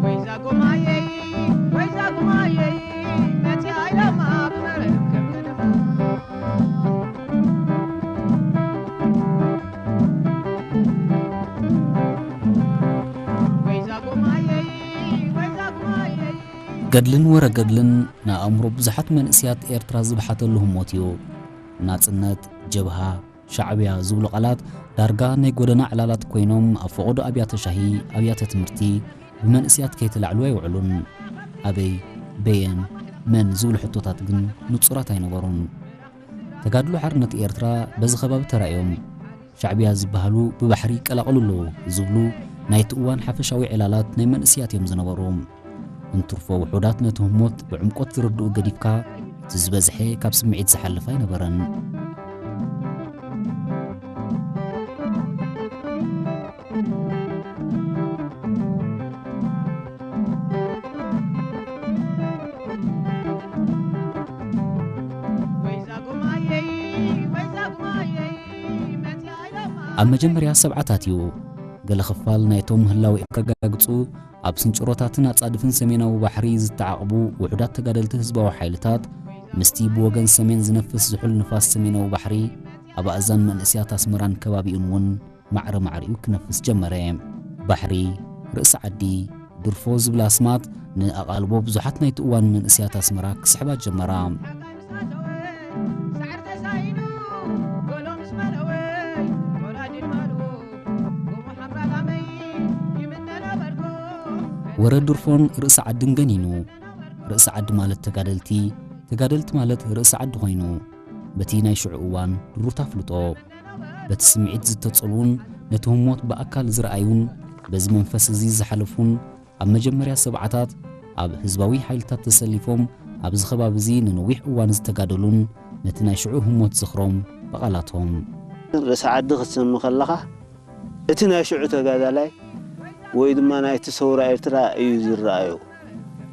ወይዛ ጉማየይ፣ ወይዛ ጉማየይ፣ መጺኣ ኢላማ ብመረብ ከም ዝደማ። ወይዛ ጉማየይ፣ ወይዛ ጉማየይ። ገድልን ወረ ገድልን ንኣእምሮ ብዙሓት መንእሰያት ኤርትራ ዝበሓተሉ ህሞት እዩ። ናጽነት፣ ጀብሃ፣ ሻዕብያ ዝብሉ ቃላት ዳርጋ ናይ ጎደና ዕላላት ኮይኖም፣ ኣብ ፈቐዶ ኣብያተ ሻሂ፣ ኣብያተ ትምህርቲ ብመንእሰያት ከይተላዕሉ ኣይውዕሉን። ኣበይ፣ በየን፣ መን ዝብሉ ሕቶታት ግን ንጹራት ኣይነበሩን። ተጋድሎ ሓርነት ኤርትራ በዚ ከባቢ ተራእዮም። ሻዕብያ ዝበሃሉ ብባሕሪ ይቀላቐሉ ኣለዉ ዝብሉ ናይቲ እዋን ሓፈሻዊ ዕላላት ናይ መንእሰያት እዮም ዝነበሩ። እንትርፎ ውሑዳት ነቲ ህሞት ብዕምቆት ዝርድኡ ገዲፍካ፣ እቲ ዝበዝሐ ካብ ስምዒት ዝሓልፍ ኣይነበረን። ወይዛ ጉማየይ፣ ወይዛ ጉማየይ፣ መጺኣ ኢላማ። ኣብ መጀመርያ ሰብዓታት እዩ ገለ ክፋል ናይቶም ህላዌኦም ከረጋግጹ ኣብ ስንጭሮታትን ኣጻድፍን ሰሜናዊ ባሕሪ ዝተዓቕቡ ውሑዳት ተጋደልቲ ህዝባዊ ሓይልታት፣ ምስቲ ብወገን ሰሜን ዝነፍስ ዝሑል ንፋስ ሰሜናዊ ባሕሪ ኣብ ኣእዛን መንእሰያት ኣስመራን ከባቢኡን እውን ማዕረ ማዕሪኡ ክነፍስ ጀመረ። ባሕሪ፣ ርእሲ ዓዲ፣ ድርፎ ዝብላ ኣስማት ንኣቓልቦ ብዙሓት ናይቲ እዋን መንእሰያት ኣስመራ ክስሕባ ጀመራ። ወረ ድርፎን ርእሲ ዓድን ገኒኑ። ርእሲ ዓዲ ማለት ተጋደልቲ፣ ተጋደልቲ ማለት ርእሲ ዓዲ ኮይኑ፣ በቲ ናይ ሽዑ እዋን ድሩት ኣፍልጦ፣ በቲ ስምዒት ዝተጸልዉን ነቲ ህሞት ብኣካል ዝረኣዩን በዚ መንፈስ እዚ ዝሓለፉን ኣብ መጀመርያ ሰብዓታት ኣብ ህዝባዊ ሓይልታት ተሰሊፎም ኣብዚ ከባቢ እዚ ንነዊሕ እዋን ዝተጋደሉን ነቲ ናይ ሽዑ ህሞት ዝኽሮም ብቓላቶም። ርእሲ ዓዲ ክትሰሚ ከለኻ እቲ ናይ ሽዑ ተጋዳላይ ወይ ድማ ናይቲ ሰውራ ኤርትራ እዩ ዝረኣዮ።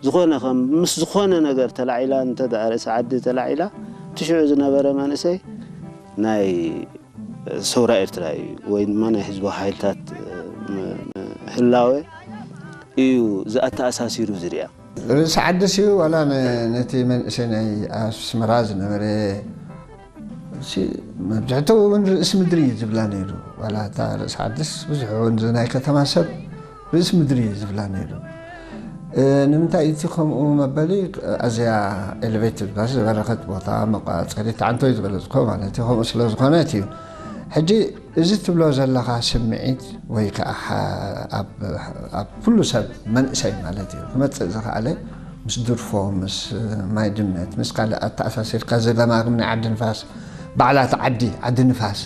ዝኾነ ከም ምስ ዝኾነ ነገር ተላዒላ እንተ ደኣ ርእሲ ዓዲ ተላዒላ፣ እቲ ሽዑ ዝነበረ መንእሰይ ናይ ሰውራ ኤርትራ እዩ ወይ ድማ ናይ ህዝባዊ ሓይልታት፣ እ፣ ም-፣ ም-፣ ህላወ እዩ ዘኣተኣሳሲሩ ዝርኣ። ርእሲ ዓድስ እዩ ዋላ ነ-፣ ነቲ መንእሰይ ናይ ኣስመራ ዝነበረ ሲ-፣ መብዛሕትኡ እውን ርእሲ ምድሪ እዩ ዝብላ ነይሩ። ዋላ እታ ርእሲ ዓድስ ብዙሕ እውን እዚ ናይ ከተማ ሰብ ርእሲ ምድሪ እዩ ዝብላ ነይሩ። እ፣ ንምንታይ እቲ ከምኡ መበሊ ኣዝያ ኤሌቬትድ ባስ ዝበረኸት ቦታ መቋጸሪት ዓንቶ እዩ ዝበለጽኮ ማለት እዩ። ከምኡ ስለ ዝኾነት እዩ። ሕጂ እዚ ትብሎ ዘለኻ ስምዒት ወይ ከዓ ሓ-፣ ኣብ፣ ኣብ ኩሉ ሰብ መንእሰይ ማለት እዩ ክመጽእ ዝኸኣለ ምስ ድርፎ፣ ምስ ማይ ድመት፣ ምስ ካልእ ኣተኣሳሲርካ ዝለማግም ናይ ዓዲ ንፋስ፣ ባዕላት ዓዲ፣ ዓዲ ንፋስ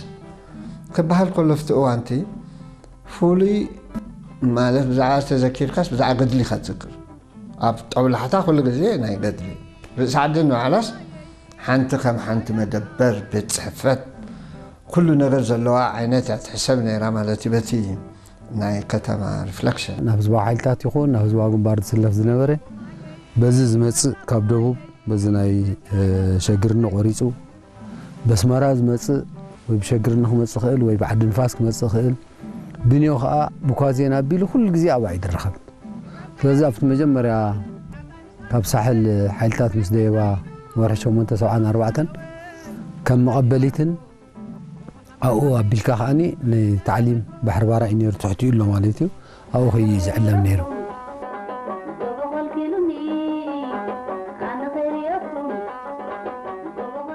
ክበሃል ከሎ ኣብቲ እዋንቲ ፍሉይ ማለት ብዛዕባ ዝተዘኪርካስ ብዛዕባ ገድሊ ኢኻ ትዝክር። ኣብ ጦብላሕታ ኩሉ ግዜ ናይ ገድሊ። ርእሲ ዓዲ ንባዕላስ ሓንቲ ከም ሓንቲ መደበር፣ ቤት ጽሕፈት፣ ኩሉ ነገር ዘለዋ ዓይነት እያ ትሕሰብ ነይራ ማለት እዩ በቲ ናይ ከተማ ሪፍለክሽን። ናብ ህዝባዊ ሓይልታት ይኹን ናብ ህዝባዊ ግንባር ዝስለፍ ዝነበረ በዚ ዝመጽእ ካብ ደቡብ በዚ ናይ፣ እ፣ ሸግርኒ ቆሪጹ በስመራ ዝመጽእ ወይ ብሸግርኒ ክመጽእ ክእል ወይ ብዓዲ ንፋስ ክመጽእ ክእል ብንዮ ኸኣ ብኳዜን ኣቢሉ ኩሉ ግዜ ኣብኣ እዩ ዝረኸብ። ስለዚ ኣብቲ መጀመርያ ካብ ሳሕል ሓይልታት ምስ ደየባ ወርሒ ሸሞንተ ሰብዓን ኣርባዕተን ከም መቐበሊትን ኣብኡ ኣቢልካ ከኣኒ ንታዕሊም ባሕሪ ባራ እዩ ነይሩ ትሕቲኡ ኣሎ ማለት እዩ። ኣብኡ ከዩ እዩ ዝዕለም ነይሩ።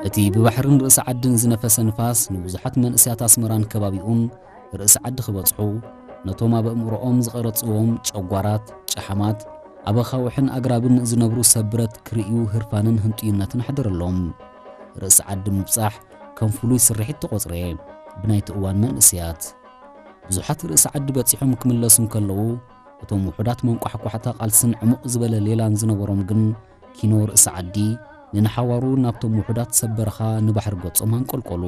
እቲ ብባሕርን ርእሲ ዓድን ዝነፈሰ ንፋስ ንብዙሓት መንእሰያት ኣስመራን ከባቢኡን ርእሲ ዓዲ ክበጽሑ፣ ነቶም ኣብ ኣእምሮኦም ዝቐረጽዎም ጨጓራት፣ ጨሓማት፣ ኣብ ኣኻውሕን ኣግራብን ዝነብሩ ሰብ ብረት ክርእዩ ህርፋንን ህንጡይነትን ኣሕደረሎም። ርእሲ ዓዲ ምብጻሕ ከም ፍሉይ ስርሒት ተቖጽረ ብናይቲ እዋን መንእሰያት። ብዙሓት ርእሲ ዓዲ በጺሖም ክምለሱ እንከለዉ፣ እቶም ውሑዳት መንቋሕቋሕታ ቃልስን ዕሙቕ ዝበለ ሌላን ዝነበሮም ግን፣ ኪኖ ርእሲ ዓዲ ንንሓዋሩ ናብቶም ውሑዳት ሰብ በረኻ ንባሕሪ ገጾም ኣንቆልቆሉ።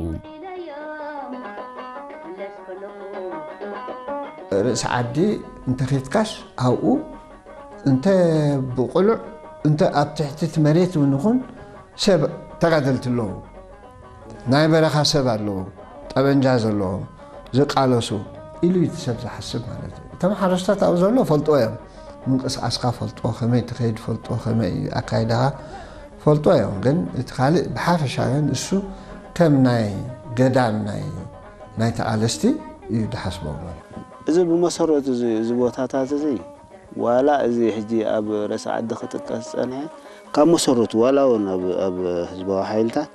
ርእሲ ዓዲ እንተ ኺድካስ ኣብኡ እንተ ብቕሉዕ እንተ ኣብ ትሕቲ እቲ መሬት እውን ይኹን ሰብ ተጋደልቲ ኣለዉ። ናይ በረኻ ሰብ ኣለዉ፣ ጠበንጃ ዘለዎም ዝቃለሱ ኢሉ እዩ እቲ ሰብ ዝሓስብ ማለት እዩ። እቶም ሓረስቶት ኣብኡ ዘሎ ፈልጥዎ እዮም፣ ምንቅስቃስካ ፈልጥዎ፣ ከመይ ትኸይድ ፈልጥዎ፣ ከመይ እዩ ኣካይዳኻ ፈልጥዎ እዮም። ግን እቲ ካልእ ብሓፈሻ ግን እሱ ከም ናይ ገዳም ናይ ናይ ተቓለስቲ እዩ ዝሓስቦም ማለት እዩ። እዚ ብመሰረቱ እዚ እዚ ቦታታት እዚ ዋላ እዚ ሕጂ ኣብ ርእሲ ዓዲ ክጥቀስ ዝጸንሐ ካብ መሰረቱ ዋላ እውን ኣብ ኣብ ህዝባዊ ሓይልታት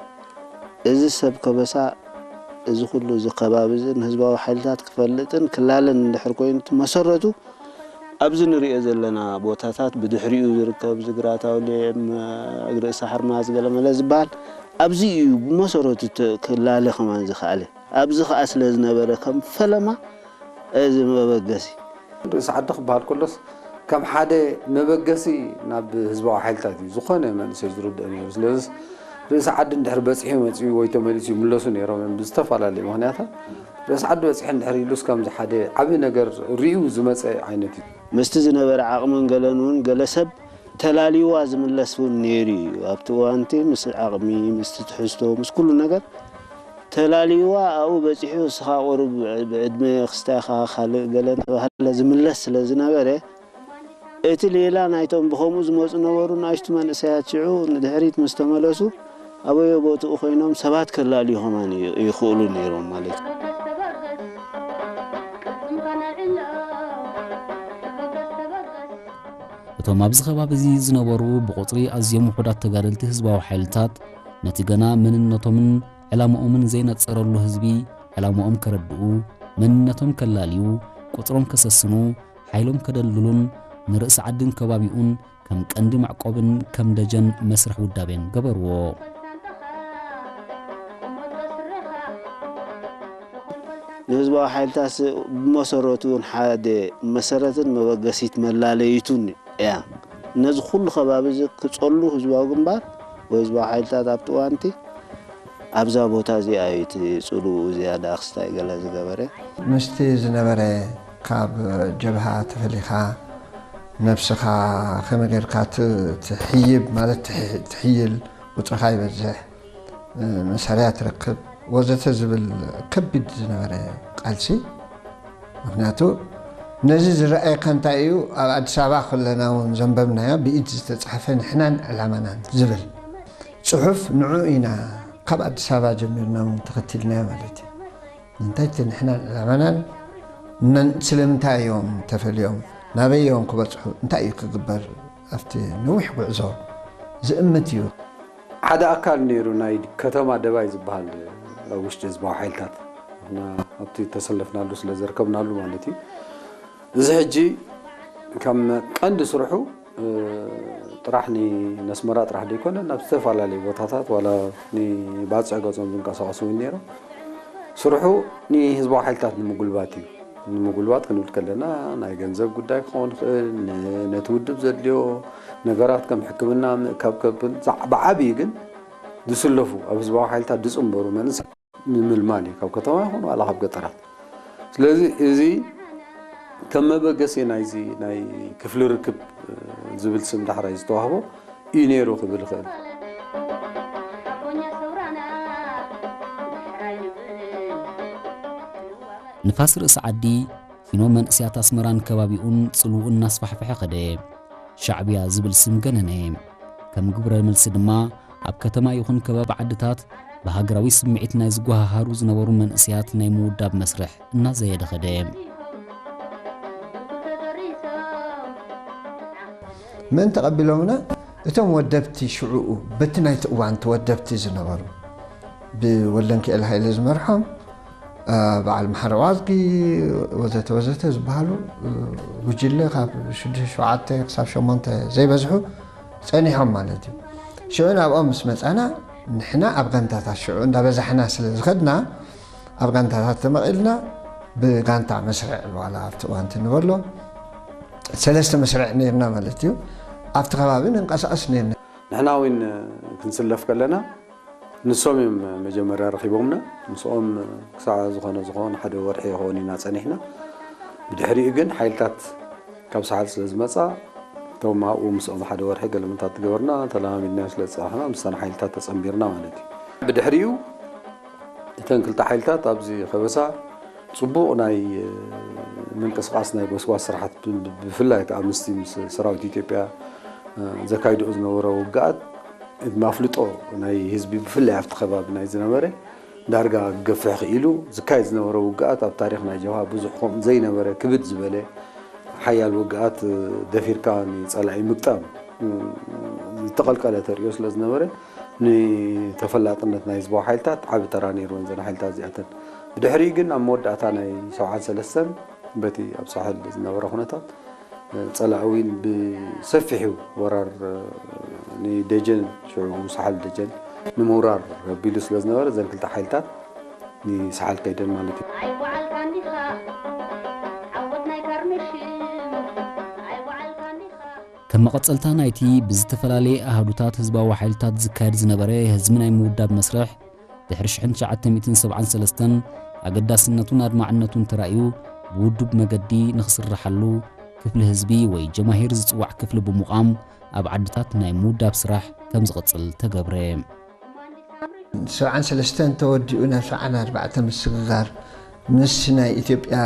እዚ ሰብ ከበሳ እዚ ኩሉ እዚ ከባቢ እዚ ንህዝባዊ ሓይልታት ክፈልጥን ክላለን እንድሕር ኮይኑ እቲ መሰረቱ ኣብዚ ንሪኦ ዘለና ቦታታት ብድሕሪኡ ዝርከብ ዝግራት ኣውሊዕ፣ ም- ርእሲ ሓርማዝ ገለመለ ዝበሃል ኣብዚ እዩ ብመሰረቱ ተ- ክላለ ከማን ዝኸኣለ። ኣብዚ ኸኣ ስለ ዝነበረ ከም ፈለማ እዚ መበገሲ ርእሲ ዓዲ ክበሃል ከሎስ ከም ሓደ መበገሲ ናብ ህዝባዊ ሓይልታት እዩ ዝኾነ መንእሰይ ዝርድኦ ነይሩ። ስለዚ ርእሲ ዓዲ እንድሕር በፂሑ መፂኡ ወይ ተመሊሱ ይምለሱ ነይሮም እዮም ብዝተፈላለዩ ምኽንያታት። ርእሲ ዓዲ በፂሑ እንድሕር ኢሉስ ከምዚ ሓደ ዓብዪ ነገር ርእዩ ዝመፀ ዓይነት እዩ። ምስቲ ዝነበረ ዓቕምን ገለን እውን ገለ ሰብ ተላልይዋ ዝምለስ እውን ነይሩ እዩ። ኣብቲ እዋንቲ ምስ ዓቕሚ፣ ምስቲ ትሕዝቶ፣ ምስ ኩሉ ነገር ተላልይዋ ኣብኡ በፂሑ እስኻ ቁሩብ ብዕድመ ክስታይ ኢኻ ካልእ ገለ እናተባህለ ዝምለስ ስለ ዝነበረ እቲ ሌላ ናይቶም ብኸምኡ ዝመፁ ነበሩ ንኣሽቱ መንእሰያት ሽዑ ንድሕሪት ምስ ተመለሱ ኣበዮ ቦትኡ ኮይኖም ሰባት ከላልዩ ከማን ይኽእሉ ነይሮም ማለት እዩ። እቶም ኣብዚ ከባቢ እዚ ዝነበሩ ብቑጽሪ ኣዝዮም ውሑዳት ተጋደልቲ ህዝባዊ ሓይልታት፣ ነቲ ገና መንነቶምን ዕላማኦምን ዘይነጸረሉ ህዝቢ ዕላማኦም ከረድኡ፣ መንነቶም ከላልዩ፣ ቁጽሮም ከሰስኑ፣ ሓይሎም ከደልድሉን ንርእሲ ዓድን ከባቢኡን ከም ቀንዲ መዕቆብን ከም ደጀን መስርሕ ውዳቤን ገበርዎ። ንህዝባዊ ሓይልታት ብመሰረቱ እውን ሓደ መሰረትን መበገሲት መላለይቱን እያ። ነዚ ኩሉ ከባቢ እዚ ክፀሉ ህዝባዊ ግንባር ወይ ህዝባዊ ሓይልታት ኣብቲ እዋንቲ ኣብዛ ቦታ እዚኣ እዩ እቲ ፅልኡ ዝያዳ ክስታይ ገለ ዝገበረ። ምስቲ ዝነበረ ካብ ጀብሃ ተፈሊኻ ነብስኻ ከመይ ጌርካ ት- ትሕይብ ማለት ትሕ- ትሕይል ቁፅርኻ ይበዝሕ መሳርያ ትረክብ ወዘተ ዝብል ከቢድ ዝነበረ ቃልሲ። ምክንያቱ ነዚ ዝረኣየካ እንታይ እዩ? ኣብ ኣዲስ ኣበባ ከለና እውን ዘንበብናዮ ብኢድ ዝተፃሕፈ ንሕናን ዕላማናን ዝብል ፅሑፍ ንዑ ኢና ካብ ኣዲስ ኣበባ ጀሚርና እውን ተኸቲልናዮ ማለት እዩ። እንታይ እቲ ንሕናን ዕላማናን ስለምንታይ እዮም ተፈልዮም ናበይ እዮም ክበፅሑ እንታይ እዩ ክግበር ኣብቲ ነዊሕ ጉዕዞ ዝእምት እዩ። ሓደ ኣካል ነይሩ ናይ ከተማ ደባይ ዝበሃል ኣብ ውሽጢ ህዝባዊ ሓይልታት ንሕና ኣብቲ ተሰለፍናሉ ስለ ዘርከብናሉ ማለት እዩ። እዚ ሕጂ ከም ቀንዲ ስርሑ ጥራሕ ንነስመራ ጥራሕ ዘይኮነ ናብ ዝተፈላለዩ ቦታታት ዋላ ንባፅዕ ገፆም ዝንቀሳቐሱ እውን ነይሮም። ስርሑ ንህዝባዊ ሓይልታት ንምጉልባት እዩ። ንምጉልባት ክንብል ከለና ናይ ገንዘብ ጉዳይ ክኸውን ይኽእል፣ ነቲ ውድብ ዘድልዮ ነገራት ከም ሕክምና፣ ምእካብ ከብትን ብዓብዪ ግን ዝስለፉ ኣብ ህዝባዊ ሓይልታት ዝፅንበሩ መንእሰያት ንምልማል እዩ ካብ ከተማ ይኹን ዋላ ካብ ገጠራት። ስለዚ እዚ ከም መበገሲ ናይዚ ናይ ክፍሊ ርክብ ዝብል ስም ዳሕራይ ዝተዋህቦ እዩ ነይሩ ክብል ይኽእል። ንፋስ ርእሲ ዓዲ ፊኖ መንእሰያት ኣስመራን ከባቢኡን ጽልውኡ እናስፋሕፍሐ ኸደ። ሻዕብያ ዝብል ስም ገነነ። ከም ግብረ መልሲ ድማ ኣብ ከተማ ይኹን ከባቢ ዓድታት ብሃገራዊ ስምዒት ናይ ዝጓሃሃሩ ዝነበሩ መንእሰያት ናይ ምውዳብ መስርሕ እናዘየደ ኸደ። ምእንቲ ቀቢሎምና እቶም ወደብቲ ሽዑኡ በቲ ናይቲ እዋን ተወደብቲ ዝነበሩ ብወልደንኪኤል ሃይለ ዝመርሖም በዓል መሓሪ ዋዝጊ ወዘተ ወዘተ ዝበሃሉ ጉጅለ ካብ ሽዱሽተ ሸውዓተ ክሳብ ሸሞንተ ዘይበዝሑ ጸኒሖም ማለት እዩ። ሽዑ ናብኦም ምስ መጻና ንሕና ኣብ ጋንታታት ሽዑ እንዳበዛሕና ስለ ዝኸድና ኣብ ጋንታታት ተመቒልና ብጋንታ መስርዕ ዋላ ኣብቲ እዋንቲ ንበሎ ሰለስተ መስርዕ ነርና ማለት እዩ። ኣብቲ ከባቢ ንንቀሳቐስ ነርና። ንሕና እውን ክንስለፍ ከለና ንሶም እዮም መጀመርያ ረኺቦምና። ምስኦም ክሳዕ ዝኾነ ዝኾን ሓደ ወርሒ ይኸውን ኢና ጸኒሕና። ብድሕሪኡ ግን ሓይልታት ካብ ሰዓል ስለ ዝመጻ እቶም ኣብኡ ምስኦም ሓደ ወርሒ ገለመንታት ትገበርና ተለማሚድና ስለ ዝጸናሕና ምስታን ሓይልታት ተጸንቢርና ማለት እዩ። ብድሕሪኡ እተን ክልተ ሓይልታት ኣብዚ ከበሳ ጽቡቕ ናይ ምንቅስቓስ ናይ ጎስጓስ ስራሓት፣ ብፍላይ ከዓ ምስቲ ምስ ሰራዊት ኢትዮጵያ ዘካይድኦ ዝነበረ ውግኣት፣ ማፍልጦ ናይ ህዝቢ ብፍላይ ኣብቲ ከባቢ ናይ ዝነበረ ዳርጋ ክገፍሕ ክኢሉ። ዝካየድ ዝነበረ ውግኣት ኣብ ታሪኽ ናይ ጀብሃ ብዙሕ ከምኡ ዘይነበረ፣ ክብድ ዝበለ ሓያል ውግኣት፣ ደፊርካ ንጸላኢ ምግጣም ዝተቐልቀለ ተርእዮ ስለ ዝነበረ፣ ንተፈላጥነት ናይ ህዝባዊ ሓይልታት ዓቢ ተራ ነይርወን እዘን ሓይልታት እዚኣተን። ብድሕሪኡ ግን ኣብ መወዳእታ ናይ ሰብዓን ሰለስተን በቲ ኣብ ሳሕል ዝነበረ ኩነታት፣ ጸላኢ እውን ብሰፊሑ ወራር ንደጀን፣ ሽዑ ሳሕል ደጀን ንምውራር ኣቢሉ ስለ ዝነበረ፣ እዘን ክልተ ሓይልታት ንሳሕል ከይደን ማለት እዩ። ኣይጓዓልካን ዲኻ ዓወት ናይ ካርነሽም? ኣይጓዓልካን ዲኻ? ከም መቐጸልታ ናይቲ ብዝተፈላለየ ኣሃዱታት ህዝባዊ ሓይልታት ዝካየድ ዝነበረ ህዝቢ ናይ ምውዳብ መስርሕ፣ ድሕሪ ሽሕን ትሽዓተ ሚእትን ሰብዓን ሰለስተን ኣገዳስነቱን ኣድማዕነቱን ተራእዩ፣ ብውዱብ መገዲ ንኽስርሓሉ፣ ክፍሊ ህዝቢ ወይ ጀማሂር ዝጽዋዕ ክፍሊ ብምቋም፣ ኣብ ዓድታት ናይ ምውዳብ ስራሕ ከም ዝቕጽል ተገብረ። ሰብዓን ሰለስተን ተወዲኡ ናብ ሰብዓን ኣርባዕተን ምስግጋር፣ ምስ ናይ ኢትዮጵያ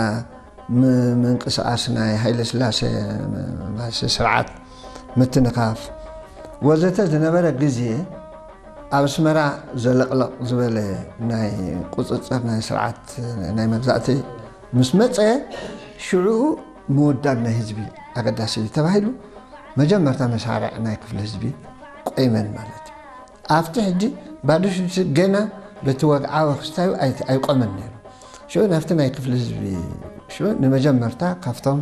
ም-፣ ምንቅስቓስ ናይ ሃይለ ስላሴ፣ ም-፣ ስርዓት ምትንኻፍ ወዘተ ዝነበረ ግዜ፣ ኣብ ኣስመራ ዘለቕለቕ ዝበለ ናይ ቁጽጽር ናይ ስርዓት ናይ መግዛእቲ ምስ መጸ፣ ሽዑ ምውዳብ ናይ ህዝቢ ኣገዳሲ እዩ ተባሂሉ፣ መጀመርታ መሳርዕ ናይ ክፍሊ ህዝቢ ቆይመን ማለት እዩ። ኣብቲ ሕጂ ባዶ ሽዱሽተ ገና በቲ ወግዓዊ ክስታዩ ኣይ-፣ ኣይቆመን ነይሩ። ሽዑ ናብቲ ናይ ክፍሊ ህዝቢ፣ ሽዑ ንመጀመርታ ካብቶም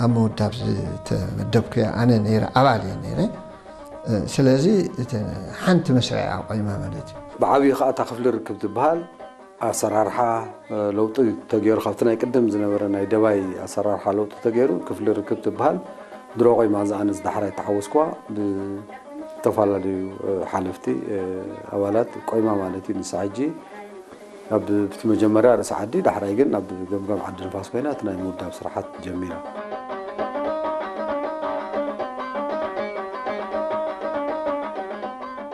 ኣብ ምውዳብ ዝተመደብኩ እየ ኣነ ነይረ፣ ኣባል እየ ነይረ። ስለዚ እቲ ሓንቲ መስርዕ እያ ቆይማ ማለት እዩ። ብዓብዩ ከዓ እታ ክፍሊ ርክብ ትበሃል ኣሰራርሓ ለውጢ ተገይሩ፣ ካብቲ ናይ ቅድም ዝነበረ ናይ ደባይ ኣሰራርሓ ለውጢ ተገይሩ፣ ክፍሊ ርክብ ትበሃል ድሮ ቆይማ። እዛ ኣነ ዝዳሕራይ ተሓወስኩዋ ብዝተፈላለዩ ሓለፍቲ ኣባላት ቆይማ ማለት እዩ። ንሳ ሕጂ ኣብ፣ ብቲ መጀመርያ ርእሲ ዓዲ፣ ዳሕራይ ግን ኣብ ገምጋም ዓዲ ንፋስ ኮይና እቲ ናይ ምውዳብ ስራሓት ጀሚራ።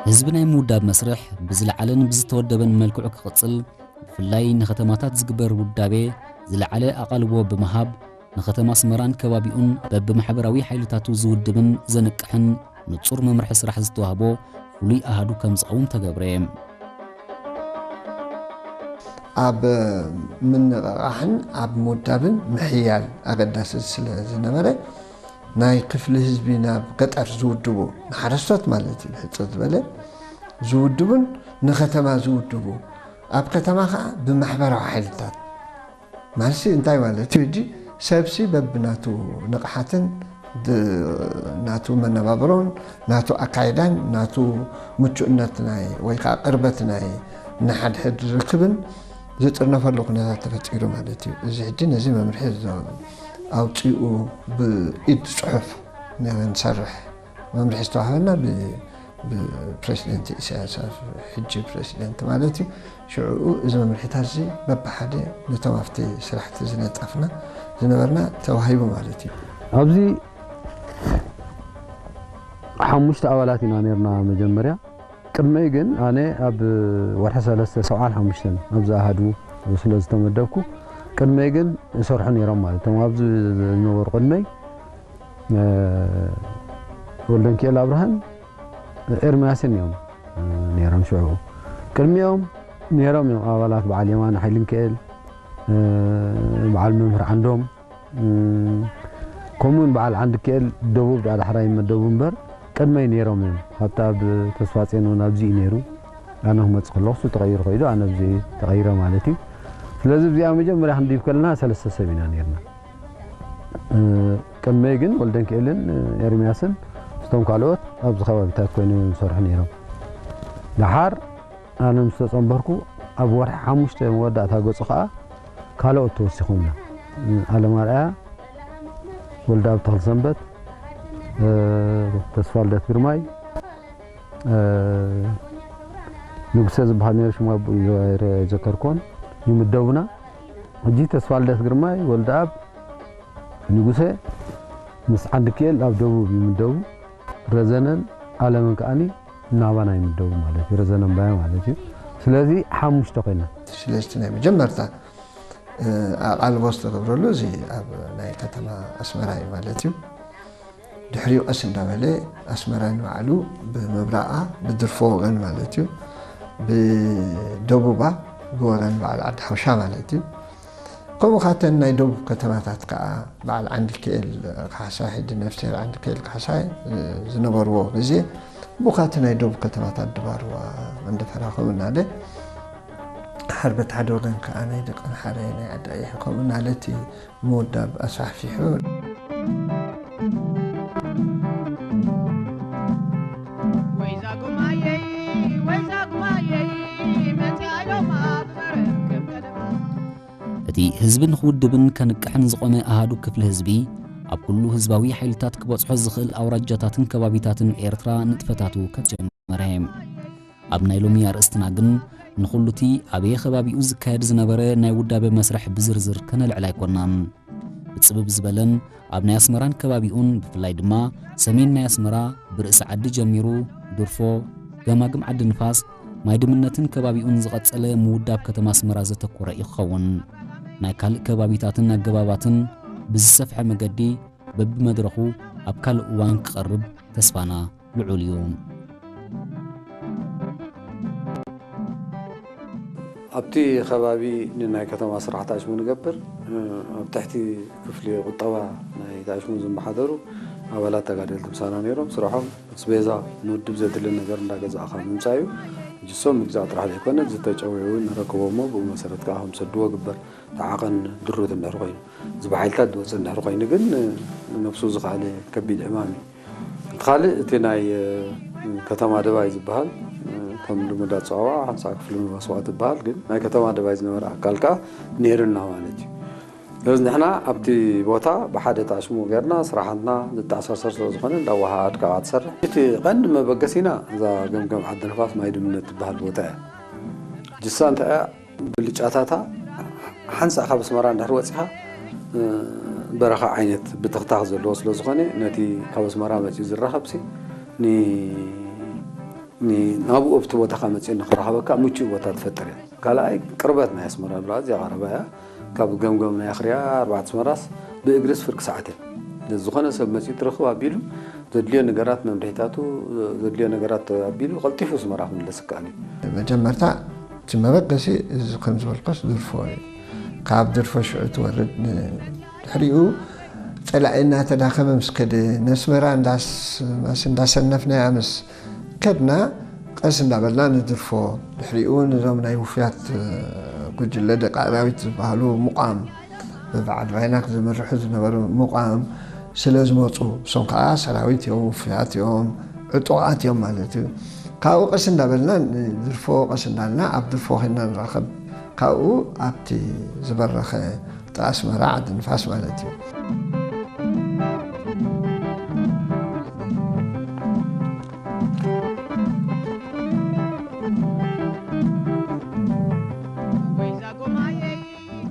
ህዝቢ ናይ ምውዳብ መስርሕ ብዝለዓለን ብዝተወደበን መልክዑ ክቕጽል፣ ብፍላይ ንከተማታት ዝግበር ውዳቤ ዝለዓለ ኣቓልቦ ብምሃብ፣ ንከተማ ኣስመራን ከባቢኡን በብማሕበራዊ ሓይልታቱ ዝውድብን ዘንቅሕን ንጹር መምርሒ ስራሕ ዝተዋህቦ ፍሉይ ኣሃዱ ከም ዝቐውም ተገብረ። ኣብ ምንቕቓሕን ኣብ ምውዳብን ምሕያል ኣገዳሲ ስለ ዝነበረ፣ ናይ ክፍሊ ህዝቢ ናብ ገጠር ዝውድቡ፣ ንሓረስቶት ማለት እዩ፣ ሕጽር ዝበለ ዝውድቡን ንከተማ ዝውድቡ፣ ኣብ ከተማ ኸዓ ብማሕበራዊ ሓይልታት ማለትሲ እንታይ ማለት እዩ? ሕጂ ሰብሲ በብናቱ ንቕሓትን ድ-፣ ናቱ መነባብሮን ናቱ ኣካይዳን ናቱ ምቹእነት ናይ ወይ ከዓ ቅርበት ናይ ንሓድሕድ ርክብን ዝጥርነፈሉ ኩነታት ተፈጢሩ ማለት እዩ። እዚ ሕጂ ነዚ መምርሒ ዝ-፣ ኣውፂኡ ብኢድ ፅሑፍ ንሰርሕ መምርሒ ዝተዋህበና ብ-፣ ብፕሬዚደንት ኢሳያስ ኣፍ-፣ ሕጂ ፕሬዚደንት ማለት እዩ። ሽዑኡ እዚ መምርሒታት እዚ በብሓደ ነቶም ኣብቲ ስራሕቲ ዝነጠፍና ዝነበርና ተዋሂቡ ማለት እዩ። ኣብዚ ሓሙሽተ ኣባላት ኢና ነርና መጀመርያ። ቅድመይ ግን ኣነ ኣብ ወርሒ ሰለስተ ሰብዓን ሓሙሽተን ኣብዚ ኣሃዱ ስለ ዝተመደብኩ ቅድመይ ግን ይሰርሑ ነይሮም ማለት እዮም። ኣብዚ ዝነበሩ ቅድመይ እ፣ ወልደንኪኤል ኣብርሃን ኤርምያስን እዮም፣ እ፣ ነይሮም ሽዑ። ቅድሚኦም ነይሮም እዮም ኣባላት በዓል የማነ ሓይልንክኤል፣ እ፣ በዓል መምህር ዓንዶም፣ እ፣ ከምኡውን በዓል ዓንድክኤል ደቡብ ዳሕራይ ይመደቡ እምበር ቅድመይ ነይሮም እዮም። ሃብተኣብ ተስፋጼን እውን ኣብዚ እዩ ነይሩ። ኣነ ክመጽእ ከለኹ እሱ ተቐይሩ ከይዱ፣ ኣነ ኣብዚ ተቐይረ ማለት እዩ። ስለዚ እዚኣ መጀመርያ ክንድይብ ከለና ሰለስተ ሰብ ኢና ነይርና። እ፣ ቅድመይ ግን ወልደንክኤልን ኤርምያስን ምስቶም ካልኦት ኣብዚ ከባቢታት ኮይኖም እዮም ዝሰርሑ ነይሮም። ደሓር ኣነ ምስ ተጸንበርኩ ኣብ ወርሒ ሓሙሽተ መወዳእታ ገጹ ከኣ ካልኦት ተወሲኾምና። እ፣ ኣለማርኣያ ወልደኣብ ተኽለሰንበት፣ እ፣ ተስፋልደት ግርማይ፣ እ፣ ንጉሰ ዝበሃል ነይሩ፣ ሽሙ ኣብኡ ይዘ-፣ ኣይዘከርኩዎን፣ ይምደቡና። ሕጂ ተስፋልደት ግርማይ፣ ወልደኣብ፣ ንጉሰ ምስ ዓንድክኤል ኣብ ደቡብ ይምደቡ። ረዘነን ኣለምን ከኣኒ ናባና ይምደቡ ማለት እዩ። ረዘነ እምባየ ማለት እዩ። ስለዚ ሓሙሽተ ኮይና። ስለዚ እቲ ናይ መጀመርታ ኣቓልቦ ዝተገብረሉ እዚ ኣብ ናይ ከተማ ኣስመራ እዩ ማለት እዩ። ድሕሪኡ ቀስ እንዳበለ ኣስመራ ንባዕሉ ብምብራቓ ብድርፎ ወገን ማለት እዩ፣ ብደቡባ ብወገን በዓል ዓዲ ሓውሻ ማለት እዩ። ከምኡ ካተን ናይ ደቡብ ከተማታት ከዓ በዓል ዓንዲ ክኤል ካሕሳይ፣ ሕጂ ነፍስሄር ዓንዲ ክኤል ካሕሳይ ዝነበርዎ ግዜ ብኡ ካተ ናይ ደቡብ ከተማታት ድባርዋ፣ መንደፈራ ከምኡ እናለ ሓርበት ሓደ ወገን ከዓ ናይ ደቀምሓረ ናይ ዓዲ ቀይሕ ከምኡ እናለ እቲ ምውዳብ ኣስፋሕፊሑ። እቲ ህዝቢ ንኽውድብን ከንቅሕን ዝቖመ ኣሃዱ ክፍሊ ህዝቢ፣ ኣብ ኩሉ ህዝባዊ ሓይልታት ክበጽሖ ዝኽእል ኣውራጃታትን ከባቢታትን ኤርትራ ንጥፈታቱ ከጀመረ። ኣብ ናይ ሎሚ ኣርእስትና ግን ንኹሉቲ ኣበየ ከባቢኡ ዝካየድ ዝነበረ ናይ ውዳበ መስርሕ ብዝርዝር ከነልዕል ኣይኮናን። ብጽብብ ዝበለን ኣብ ናይ ኣስመራን ከባቢኡን ብፍላይ ድማ ሰሜን ናይ ኣስመራ ብርእሲ ዓዲ ጀሚሩ ድርፎ፣ ገማግም ዓዲ ንፋስ፣ ማይ ድምነትን ከባቢኡን ዝቐጸለ ምውዳብ ከተማ ኣስመራ ዘተኮረ እዩ ክኸውን። ናይ ካልእ ከባቢታትን ኣገባባትን ብዝሰፍሐ መገዲ በብመድረኹ ኣብ ካልእ እዋን ክቐርብ ተስፋና ልዑል እዩ። ኣብቲ ከባቢ ንናይ ከተማ ስራሕቲ ኣሽሙ ንገብር ኣብ ትሕቲ ክፍሊ ቁጠባ ናይ ኣሽሙ ዝመሓደሩ ኣባላት ተጋደልቲ ምሳና ነይሮም። ስርሖም ኣስቤዛ ንውድብ ዘድሊ ነገር እንዳገዛእኻ ምምፃእ እዩ። ሕጂ እሶም ምግዛእ ጥራሕ ዘይኮነ ዝተጨውዩ እውን ንረክቦ እሞ ብኡ መሰረት ከዓ ከም ዝሰድዎ ግበር። ተዓቐን ድሩት እንድሕር ኮይኑ እዚ ብሓይልታት ዝወፅእ እንድሕር ኮይኑ ግን ነብሱ ዝኸኣለ ከቢድ ዕማም እዩ። እቲ ካልእ እቲ ናይ ከተማ ደባይ ዝበሃል ከም ልሙድ ኣፀዋውዓ ሓንሳእ ክፍሊ መስዋእቲ ይበሃል፣ ግን ናይ ከተማ ደባይ ዝነበረ ኣካል ከዓ ነይሩና ማለት እዩ። ስለዚ ንሕና ኣብቲ ቦታ ብሓደ ተኣሽሙ ጌርና ስራሕትና ዝተኣሳሰር ስለ ዝኾነ እንዳወሃሃድካ ትሰርሕ። እቲ ቀንዲ መበገሲና እዛ ገምገም ዓዲ ንፋስ ማይ ድምነት ትበሃል ቦታ እያ። ጅሳ እንታይ እያ ብልጫታታ ሓንሳእ ካብ ኣስመራ እንድሕር ወፂኻ በረኻ ዓይነት ብትኽታኽ ዘለዎ ስለ ዝኾነ ነቲ ካብ ኣስመራ መፂኡ ዝራኸብሲ ናብኡ ኣብቲ ቦታኻ መፂኡ ንክራኸበካ ምቹእ ቦታ ትፈጥር እያ። ካልኣይ ቅርበት ናይ ኣስመራ ብላ እዚኣ ቀረባ እያ። ካብ ገምገም ናይ ኣኽርያ ኣርባዕተ ኣስመራስ ብእግርስ ፍርቂ ሰዓት እያ። ስለዚ ዝኾነ ሰብ መፂኡ ትረኽብ ኣቢሉ ዘድልዮ ነገራት መምርሒታቱ ዘድልዮ ነገራት ኣቢሉ ቀልጢፉ ኣስመራ ክምለስ ይከኣል እዩ። መጀመርታ እቲ መበገሲ እዚ ከም ዝበልኮስ ድርፎ እዩ። ካብ ድርፎ ሽዑ ትወርድ ድሕሪኡ ፀላኢ እናተዳኸመ ምስ ከደ ነስመራ እንዳሰነፍናያ ምስ ከድና ቀስ እንዳበልና ንድርፎ ድሕሪኡ ነዞም ናይ ውፍያት ጉጅለ ደቂ ኣራዊት ዝበሃሉ ምቋም በበዓል ባይናክ ዝምርሑ ዝነበሩ ምቋም ስለ ዝመፁ እሶም ከዓ ሰራዊት እዮም፣ ውፍያት እዮም፣ ዕጡቓት እዮም ማለት እዩ። ካብኡ ቀስ እንዳበልና ንድርፎ ቀስ እንዳልና ኣብ ድርፎ ኮይና ንራኸብ። ካብኡ ኣብቲ ዝበረኸ ኣስመራ ዓዲ ንፋስ ማለት እዩ።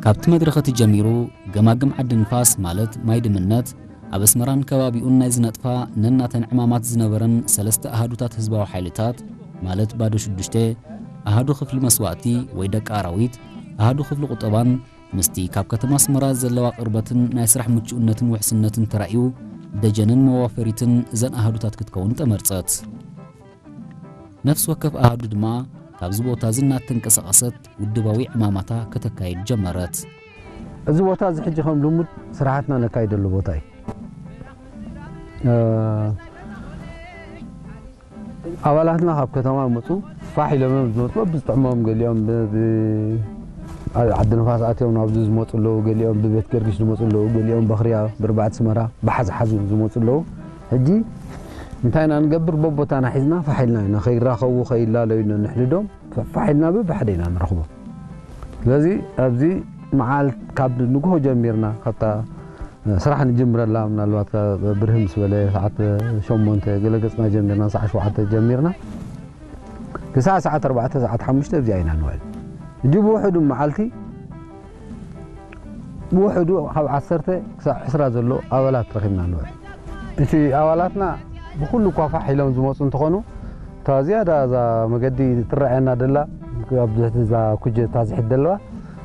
ካብቲ መድረኸቲ ጀሚሩ ገማግም ዓዲ ንፋስ ማለት ማይ ድምነት ኣብ ኣስመራን ከባቢኡን ናይ ዝነጥፋ ነናተን ዕማማት ዝነበረን ሰለስተ ኣሃዱታት ህዝባዊ ሓይልታት ማለት ባዶ ሽዱሽተ፣ ኣሃዱ ክፍሊ መስዋእቲ ወይ ደቂ ኣራዊት፣ ኣሃዱ ክፍሊ ቁጠባን ምስቲ ካብ ከተማ ኣስመራ ዘለዋ ቅርበትን ናይ ስራሕ ምቹእነትን ውሕስነትን ተራእዩ ደጀንን መዋፈሪትን እዘን ኣሃዱታት ክትከውን ተመርጸት። ነፍሲ ወከፍ ኣሃዱ ድማ ካብዚ ቦታ እዚ እናተንቀሳቐሰት ውድባዊ ዕማማታ ከተካይድ ጀመረት። እዚ ቦታ እዚ ሕጂ ከም ልሙድ ስራሓትና ነካይደሉ ቦታ እዩ። ኣባላትና ካብ ከተማ መፁ ፋሕ ኢሎም እዮም ዝመፁ። ብዝጥዕሞም ገሊኦም ዓዲ ንፋስ ኣትዮም ናብዚ ዝመፁ ኣለዉ፣ ገሊኦም ብቤት ገርጊሽ ዝመፁ ኣለዉ፣ ገሊኦም በኽርያ ብርባዕቲ ስመራ ብሓዝሓዙ ዝመፁ ኣለዉ። ሕጂ እንታይ ኢና ንገብር? በቦታና ሒዝና ፋሕ ኢልና ኢና ከይራኸቡ ከይላለዩ ኢና ንሕድዶም። ፋሕ ኢልና በብሓደ ኢና ንረኽቦም። ስለዚ ኣብዚ መዓልቲ ካብ ንግሆ ጀሚርና ካብታ ስራሕ ንጅምረላ ምናልባት ብርህ ምስ በለ ሰዓት ሸሞንተ ገለገፅና ጀሚርና ሰዓት ሸውዓተ ጀሚርና ክሳዕ ሰዓት ኣርባዕተ ሰዓት ሓሙሽተ እዚኣ ኢና ንውዕል። ሕጂ ብውሕዱ መዓልቲ ብውሕዱ ካብ ዓሰርተ ክሳብ ዕስራ ዘሎ ኣባላት ረኺብና ንውዕል። እቲ ኣባላትና ብኩሉ እኳ ፋሕ ኢሎም ዝመፁ እንተኾኑ እታ ዝያዳ እዛ መገዲ ትረኣየና ደላ ኣብ ትሕቲ እዛ ኩጀ እታ ዝሕድ ዘለዋ፣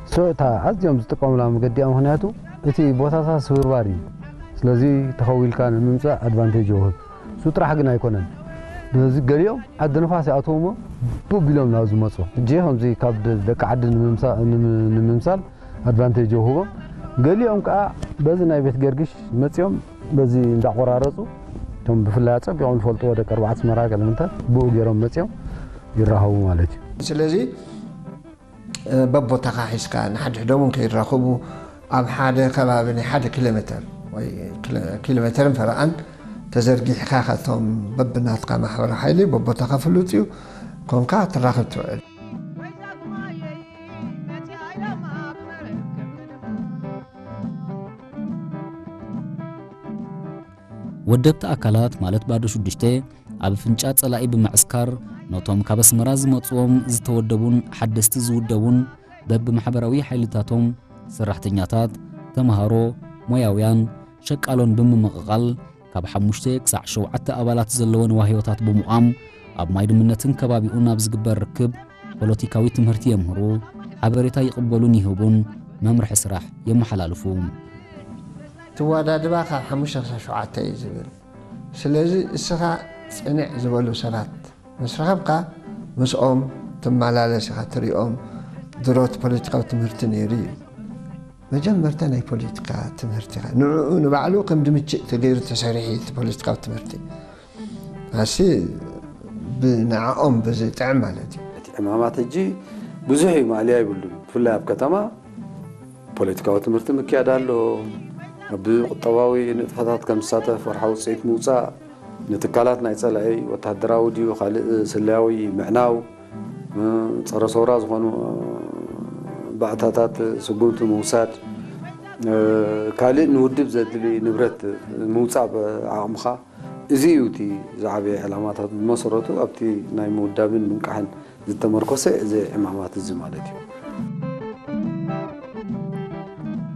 እሱ እታ ኣዝዮም ዝጥቀሙላ መገዲ እያ። ምኽንያቱ እቲ ቦታታት ስብርባር እዩ። ስለዚ ተኸዊልካ ንምምጻእ ኣድቫንቴጅ ይውህብ። እሱ ጥራሕ ግን ኣይኮነን። ስለዚ ገሊኦም ዓዲ ንፋስ ይኣትዉ እሞ ቡብ ኢሎም ናብ ዝመጹ። ሕጂ ከምዚ ካብ ደ-፣ ደቂ ዓዲ ንምምሳ-፣ ንም-፣ ንምምሳል ኣድቫንቴጅ ይውህቦም። ገሊኦም ከኣ በዚ ናይ ቤት ገርግሽ መጺኦም በዚ እንዳቆራረጹ፣ እቶም ብፍላይ ኣጸቢቖም ዝፈልጥዎ ደቂ ኣርባዕተ ኣስመራ ገለምንተ ብኡ ገይሮም መጺኦም ይራኸቡ ማለት እዩ። ስለዚ፣ እ፣ በቦታኻ ሒዝካ ንሓድሕዶም እውን ከይራኸቡ ኣብ ሓደ ከባቢ ናይ ሓደ ኪሎ ሜተር ወይ ኪሎ-፣ ኪሎ ሜተርን ፈረቓን ተዘርጊሕካ፣ ካብቶም በብናትካ ማሕበራዊ ሓይሊ በቦታኻ ፍሉጥ እዩ፣ ኮንካ ትራኸብ ትውዕል። ወደብቲ ኣካላት ማለት ባዶ ሽዱሽተ ኣብ ኣፍንጫ ጸላኢ ብምዕስካር፣ ነቶም ካብ ኣስመራ ዝመጽዎም ዝተወደቡን ሓደስቲ ዝውደቡን በብማሕበራዊ ሓይልታቶም፣ ሰራሕተኛታት፣ ተምሃሮ፣ ሞያውያን፣ ሸቃሎን ብምምቕቓል፣ ካብ ሓሙሽተ ክሳዕ ሸውዓተ ኣባላት ዘለወን ዋህዮታት ብምቋም፣ ኣብ ማይ ድምነትን ከባቢኡን ኣብ ዝግበር ርክብ ፖለቲካዊ ትምህርቲ የምህሩ፣ ሓበሬታ ይቕበሉን ይህቡን፣ መምርሒ ስራሕ የመሓላልፉ። እቲ ኣወዳድባ ካብ ሓሙሽተ ክሳብ ሸውዓተ እዩ ዝብል። ስለዚ እስኻ ጽንዕ ዝበሉ ሰባት ምስ ረኸብካ ምስኦም ትመላለስ ኢኻ፣ ትሪኦም። ድሮ እቲ ፖለቲካዊ ትምህርቲ ነይሩ እዩ። መጀመርታ ናይ ፖለቲካ ትምህርቲ ኢኻ። ንዕኡ ንባዕሉ ከም ድምችእ ተገይሩ ተሰሪሑ እዩ እቲ ፖለቲካዊ ትምህርቲ። ኣሲ ብንዕኦም ብዝጥዕም ማለት እዩ። እቲ ዕማማት ሕጂ ብዙሕ እዩ፣ ማእለያ ይብሉን። ብፍላይ ኣብ ከተማ ፖለቲካዊ ትምህርቲ ምክያድ ኣሎ። ኣብ ቁጠባዊ ንጥፈታት ከም ዝሳተፍ፣ ወርሓዊ ውፅኢት ምውፃእ፣ ንትካላት ናይ ፀላኢ ወታደራዊ ድዩ ካልእ ስለያዊ ምዕናው፣ ፀረ ሰውራ ዝኾኑ ባእታታት ስጉምቲ ምውሳድ፣ ካልእ ንውድብ ዘድሊ ንብረት ምውፃእ ብዓቕምኻ። እዚ እዩ እቲ ዝዓበየ ዕላማታት። ብመሰረቱ ኣብቲ ናይ ምውዳብን ምንቃሕን ዝተመርኮሰ እዚ ዕማማት እዚ ማለት እዩ።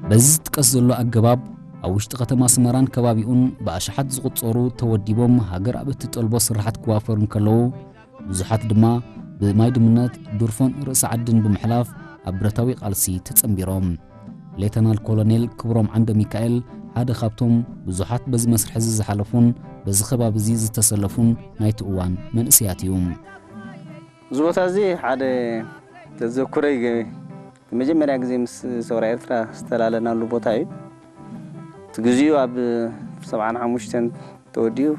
በዚ ዝጥቀስ ዘሎ ኣገባብ ኣብ ውሽጢ ከተማ ኣስመራን ከባቢኡን ብኣሽሓት ዝቑጸሩ ተወዲቦም ሃገር ኣብ እትጠልቦ ስራሓት ክዋፈሩ እንከለዉ፣ ብዙሓት ድማ ብማይ ድምነት፣ ድርፎን ርእሲ ዓድን ብምሕላፍ ኣብ ብረታዊ ቃልሲ ተጸንቢሮም። ሌተናል ኮሎኔል ክብሮም ዓንደ ሚካኤል ሓደ ካብቶም ብዙሓት በዚ መስርሕ እዚ ዝሓለፉን በዚ ከባቢ እዚ ዝተሰለፉን ናይቲ እዋን መንእሰያት እዩ። እዚ ቦታ እዚ ሓደ ዘዘኩረይ ገ-፣ መጀመርያ ግዜ ምስ ሰውራ ኤርትራ ዝተላለናሉ ቦታ እዩ። እቲ ግዚኡ ኣብ ሰብዓን ሓሙሽተን ተወዲኡ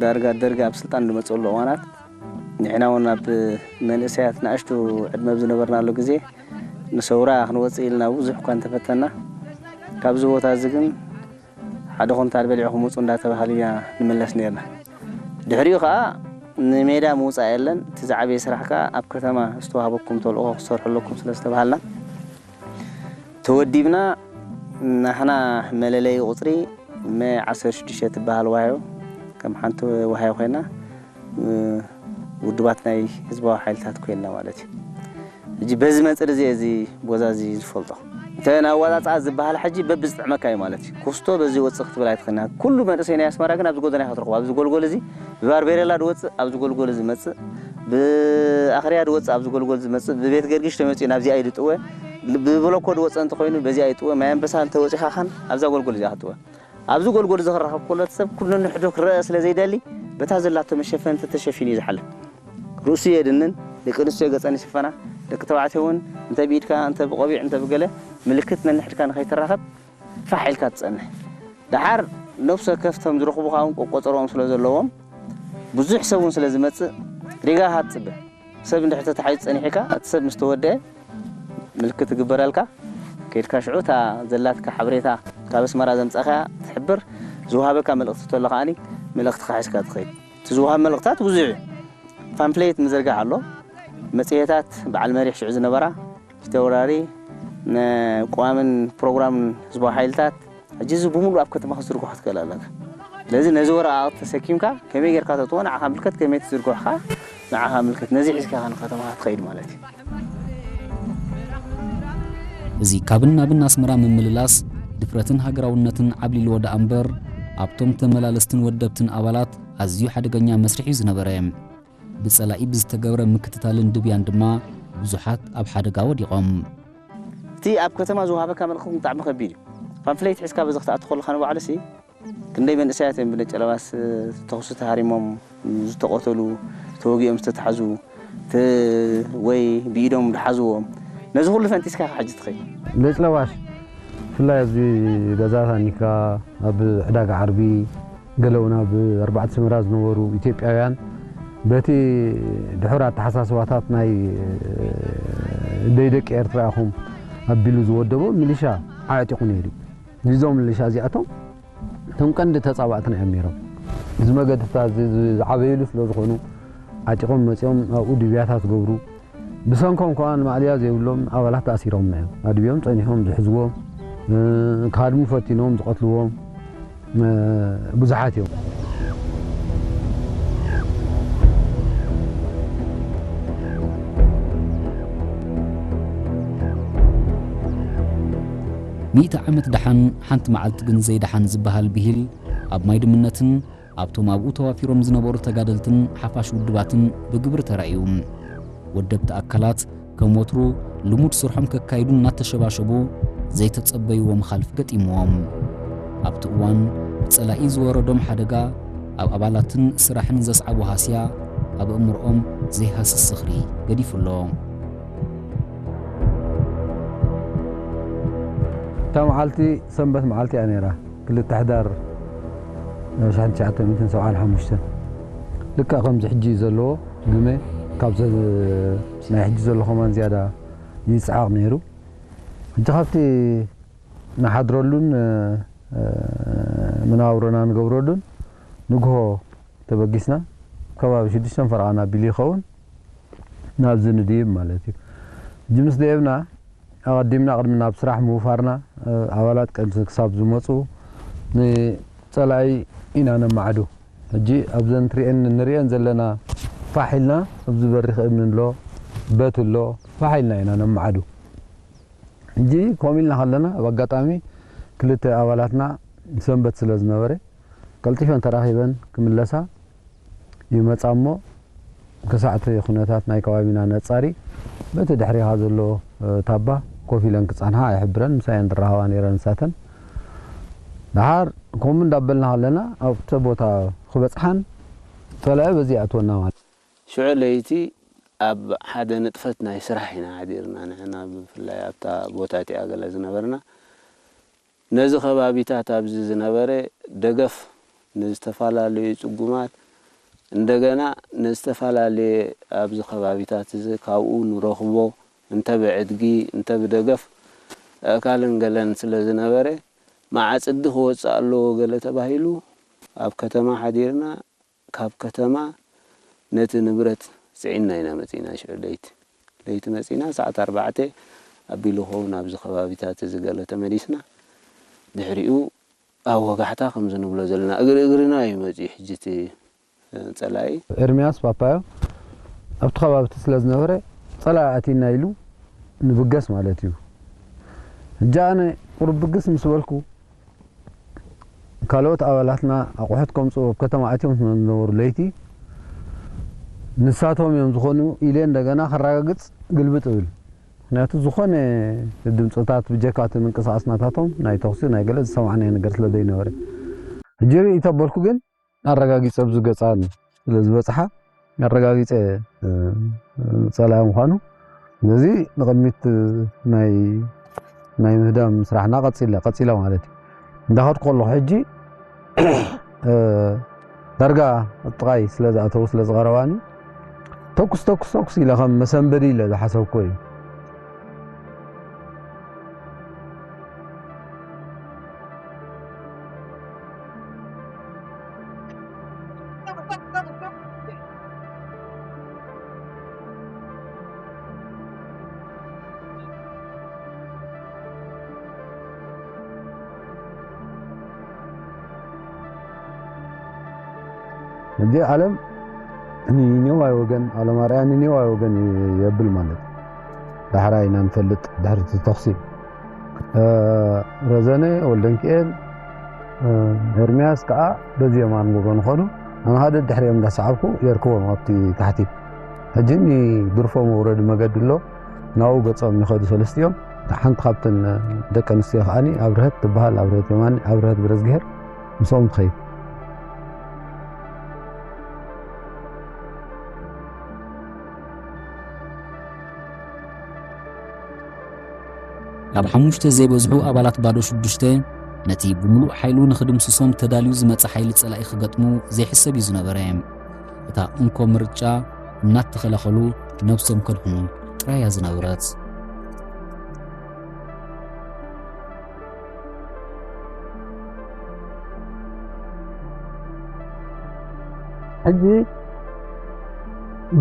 ዳርጋ ደርጊ ኣብ ስልጣን ዝመፀሉ እዋናት ንሕና እውን ኣብ መንእሰያት ንኣሽቱ ዕድመ ኣብ ዝነበርናሉ ግዜ ንሰውራ ክንወፅእ ኢልና ብዙሕ እኳ እንተፈተና ካብዚ ቦታ እዚ ግን ሓደ ኩንታል በሊዕኹም ውፁ እንዳተባሃሉ ኢና ንምለስ ነርና። ድሕሪኡ ከዓ ንሜዳ ምውፃእ የለን፣ እቲ ዝዓበየ ስራሕ ከዓ ኣብ ከተማ ዝተዋህበኩም ተልእኾ ክትሰርሑ ኣለኩም ስለ ዝተባሃልና ተወዲብና። ናህና መለለይ ቁፅሪ መ ዓሰርተ ሽዱሽተ ትበሃል ዋህዮ ከም ሓንቲ ዋህዮ ኮይና ውድባት ናይ ህዝባዊ ሓይልታት ኮይንና ማለት እዩ። ሕጂ በዚ መፅር እዚ እዚ ቦታ እዚ ዝፈልጦ እንተ ናዋፃፃ ዝበሃል ሕጂ በብዝጥዕመካ እዩ ማለት እዩ። ኩስቶ በዚ ወፅእ ክትብል ኣይትኽእልና። ኩሉ መንእሰይ ናይ ኣስመራ ግን ኣብዚ ጎደና ኢኻ ትረኽቦ። ኣብዚ ጎልጎል እዚ ብባርቤሬላ ድወፅእ ኣብዚ ጎልጎል እዚ መፅእ፣ ብኣኽርያ ድወፅእ ኣብዚ ጎልጎል ዝመፅእ፣ ብቤት ገርጊሽ ተመፂኡ ናብዚኣ እዩ ድጥወ፣ ብብሎኮ ድወፅእ እንተኾይኑ በዚኣ ይጥወ። ማይ ኣንበሳ እንተወፂኻ ኻን ኣብዛ ጎልጎል እዚኣ ክትጥወ። ኣብዚ ጎልጎል እዚ ክራኸብ ከሎ እቲ ሰብ ኩሉ ነንሕዱ ክረአ ስለ ዘይደሊ በታ ዘላቶ መሸፈኒ ተተሸፊኑ እዩ ዝሓልፍ። ርእሱ የድንን፣ ደቂ ኣንስትዮ ገፀን ይሽፈና፣ ደቂ ተባዕትዮ እውን እንተ ብኢድካ እንተ ብቆቢዕ እንተ ብገለ ምልክት ነንሕድካ ንኸይትራኸብ ፋሕ ኢልካ ትፀንሕ። ደሓር ነፍሲ ወከፍ እቶም ዝረኽቡኻ እውን ቆቆፀሮኦም ስለ ዘለዎም ብዙሕ ሰብ እውን ስለ ዝመፅእ ሪጋ ኢኻ ትፅበ። ሰብ እንድሕር ተታሒዙ ጸኒሕካ እቲ ሰብ ምስ ተወደአ ምልክት ይግበረልካ። ከይድካ ሽዑ እታ ዘላትካ ሓበሬታ ካብ ኣስመራ ዘምጻእካያ ትሕብር፣ ዝወሃበካ መልእኽቲ ተሎ ከኣኒ መልእኽትኻ ሒዝካ ትኸይድ። እቲ ዝወሃብ መልእኽታት ብዙሕ እዩ። ፓምፍሌት ምዝርጋሕ ኣሎ፣ መጽሔታት በዓል መሪሕ ሽዑ ዝነበራ ፊተውራሪ ንቅዋምን ፕሮግራምን ህዝባዊ ሓይልታት ሕጂ እዚ ብምሉእ ኣብ ከተማ ክትዝርግሖ ትኽእል ኣለካ። ስለዚ ነዚ ወረቓቕቲ ተሰኪምካ ከመይ ጌርካ ተእትዎ ንዓኻ ምልከት፣ ከመይ ትዝርግሖ ኸኣ ንዓኻ ምልከት። ነዚ ሒዝካ ኢኻ ንከተማኻ ትኸይድ ማለት እዩ። እዚ ካብን ናብን ኣስመራ ምምልላስ ድፍረትን ሃገራውነትን ዓብሊልዎ ደኣ እምበር ኣብቶም ተመላለስትን ወደብትን ኣባላት ኣዝዩ ሓደገኛ መስርሕ እዩ ዝነበረ። ብጸላኢ ብዝተገብረ ምክትታልን ድብያን ድማ ብዙሓት ኣብ ሓደጋ ወዲቖም። እቲ ኣብ ከተማ ዝወሃበካ መልእኽቲ ብጣዕሚ ከቢድ እዩ። ፓምፍሌት ሒዝካ በዚ ክትኣቱ ከለኻ ንባዕሉሲ ክንደይ መንእሰያት እዮም ብነጨለባስ ተኹሲ ተሃሪሞም ዝተቐተሉ፣ ተወጊኦም ዝተታሕዙ፣ ተ- ወይ ብኢዶም ዝሓዝዎም። ነዚ ኩሉ ፈንጢስካ ኢኻ ሕጂ ትኸይድ። ለጭለባሽ ብፍላይ ኣብዚ ገዛታት ኒካ ኣብ ዕዳጋ ዓርቢ ገለ እውን ኣብ ኣርባዕተ ሰመራ ዝነበሩ ኢትዮጵያውያን በቲ ድሑር ኣተሓሳስባታት ናይ ደይ ደቂ ኤርትራ ኢኹም ኣቢሉ ዝወደቦ ሚሊሻ ዓዕጢቑ ነይሩ እዩ። እዞም ሚሊሻ እዚኣቶም እቶም ቀንዲ ተጻባእትና እዮም ነይሮም። እዚ መገድታት እዚ ዝዓበይሉ ስለ ዝኾኑ ዓጢቖም መጺኦም ኣብኡ ድብያታት ገብሩ። ብሰንኮም ከኣ ንማእለያ ዘይብሎም ኣባላት ተኣሲሮምና እዮም። ኣድብዮም ጸኒሖም ዝሕዝዎም፣ እ፣ ክሃድሙ ፈቲኖም ዝቐትልዎም፣ እ፣ ብዙሓት እዮም። ሚእቲ ዓመት ደሓን ሓንቲ መዓልቲ ግን ዘይደሓን ዝበሃል ብሂል ኣብ ማይ ድምነትን ኣብቶም ኣብኡ ተዋፊሮም ዝነበሩ ተጋደልትን ሓፋሽ ውድባትን ብግብሪ ተራእዩ። ወደብቲ ኣካላት ከም ወትሩ ልሙድ ስርሖም ከካይዱ እናተሸባሸቡ ዘይተጸበይዎ መኻልፍ ገጢምዎም። ኣብቲ እዋን ብጸላኢ ዝወረዶም ሓደጋ ኣብ ኣባላትን ስራሕን ዘስዓቦ ሃስያ ኣብ ኣእምሮኦም ዘይሃስስ ዝኽሪ ገዲፉ ኣሎ። እታ መዓልቲ ሰንበት መዓልቲ እያ ነይራ። ክልተ ሕዳር ሽሕን ትሽዓተ ሚእትን ሰብዓን ሓሙሽተን። ልክዕ ከምዚ ሕጂ ዘለዎ ግመ ካብዚ ናይ ሕጂ ዘሎ ከማን ዝያዳ ይጽዓቕ ነይሩ። ሕጂ ካብቲ ንሓድረሉን፣ እ፣ መናብሮና ንገብረሉን ንግሆ ተበጊስና ከባቢ ሽዱሽተን ፈረቓን ኣቢሉ ይኸውን ናብዚ ንድይብ ማለት እዩ። ሕጂ ምስ ደየብና ኣቐዲምና ቅድሚ ናብ ስራሕ ምውፋርና፣ እ፣ ኣባላት ቀንዲ ክሳብ ዝመጹ ንጸላኢ ኢና ነማዕዱ። ሕጂ ኣብዘን ትሪኤን ንሪኤን ዘለና ፋሕ ኢልና ኣብዚ በሪኽ እምኒ ኣሎ፣ በት ኣሎ፣ ፋሕ ኢልና ኢና ነማዕዱ። ሕጂ ከምኡ ኢልና ከለና ኣብ ኣጋጣሚ ክልተ ኣባላትና ሰንበት ስለ ዝነበረ ቀልጢፈን ተራኺበን ክምለሳ ይመጻ እሞ ክሳዕ እቲ ኩነታት ናይ ከባቢና ነጻሪ በቲ ድሕሪኻ ዘሎ፣ እ፣ ታባ ኮፍ ኢለን ክጸንሓ ኣይሕብረን፣ ምሳየን ዝራኸባ ነይረን ንሳተን። ደሓር ከምኡ እንዳበልና ከለና ኣብቲ ቦታ ክበጽሓን ጸላኢ በዚ ይኣትወና ማለት። ሽዑ ለይቲ ኣብ ሓደ ንጥፈት ናይ ስራሕ ኢና ሓዲርና ንሕና ብፍላይ ኣብታ ቦታ እቲኣ ገለ ዝነበርና ነዚ ከባቢታት ኣብዚ ዝነበረ ደገፍ ንዝተፈላለዩ ጽጉማት እንደገና ንዝተፈላለየ ኣብዚ ከባቢታት እዚ ካብኡ ንረኽቦ እንተ ብዕድጊ እንተ ብደገፍ ኣእካልን ገለን ስለ ዝነበረ መዓጽዲ ክወጽእ ኣለዎ ገለ ተባሂሉ ኣብ ከተማ ሓዲርና ካብ ከተማ ነቲ ንብረት ጽዒንና ኢና መጺእና። ሽዑ ለይቲ ለይቲ መጺእና ሰዓት ኣርባዕተ ኣቢሉ ክኸውን ኣብዚ ከባቢታት እዚ ገለ ተመሊስና። ድሕሪኡ ኣብ ወጋሕታ ከምዚ ንብሎ ዘለና እግሪ እግርና እዩ መጺኡ ሕጂ እቲ ጸላኢ። ኤርምያስ ፓፓዮ ኣብቲ ከባቢ እቲ ስለ ዝነበረ ጸላኢ ኣቲና ኢሉ ንብገስ ማለት እዩ። ሕጂ ኣነ ቁሩብ ብግስ ምስ በልኩ ካልኦት ኣባላትና ኣቑሑት ከምጽኡ ኣብ ከተማ ኣትዮም ስለ ዝነበሩ ለይቲ ንሳቶም እዮም ዝኾኑ ኢለ እንደገና ከረጋግጽ ግልብጥ እብል። ምክንያቱ ዝኾነ ድምፅታት ብጀካ እቲ ምንቅስቃስ ናታቶም ናይ ተኹሲ ናይ ገለ ዝሰማዕናዮ ነገር ስለ ዘይነበረ ሕጂ ርኢ ተበልኩ ግን ኣረጋጊፀ ኣብዚ ገፃ ስለ ዝበፅሓ ኣረጋጊፀ ፀላኢ ምዃኑ ስለዚ ንቅድሚት ናይ ናይ ምህዳም ስራሕና ቀፂላ ቀፂላ ማለት እዩ እንዳኸድኩ ከለኹ ሕጂ ዳርጋ ጥቓይ ስለ ዝኣተዉ ስለ ዝቐረባኒ ተኩስ ተኩስ ተኩስ ኢለ ከም መሰንበዲ ኢለ ዝሓሰብኩ እዩ ሕጂ ዓለም ንኒኒዋይ ወገን ዓለም ኣርያ ንኒኒዋይ ወገን የብል ማለት ዳሕራ ኢና ንፈልጥ ድሕሪ እቲ ተኽሲ ረዘነ ወልደንክኤል ኤርምያስ ከዓ በዚ የማን ወገን ኾኑ ኣነ ሓደ ድሕሪኦም እንዳሰዓብኩ የርክቦም ኣብቲ ታሕቲ ሕጂ ንድርፎ መውረዲ መገዲ ኣሎ። ናብኡ ገጾም ይኸዱ ሰለስቲኦም። ሓንቲ ካብተን ደቂ ኣንስትዮ ከዓኒ ኣብርሀት ትበሃል፣ ኣብርሀት የማኒ፣ ኣብርሀት ብረዝግሄር ምስኦም ትኸይድ። ካብ ሓሙሽተ ዘይበዝሑ ኣባላት ባዶ ሽዱሽተ፣ ነቲ ብምሉእ ሓይሉ ንኽድምስሶም ተዳልዩ ዝመጸ ሓይሊ ጸላኢ ክገጥሙ ዘይሕሰብ እዩ ዝነበረ። እታ እንኮ ምርጫ እናተኸላኸሉ ነብሶም ከድሕኑ ጥራይ እያ ዝነበረት። ሕጂ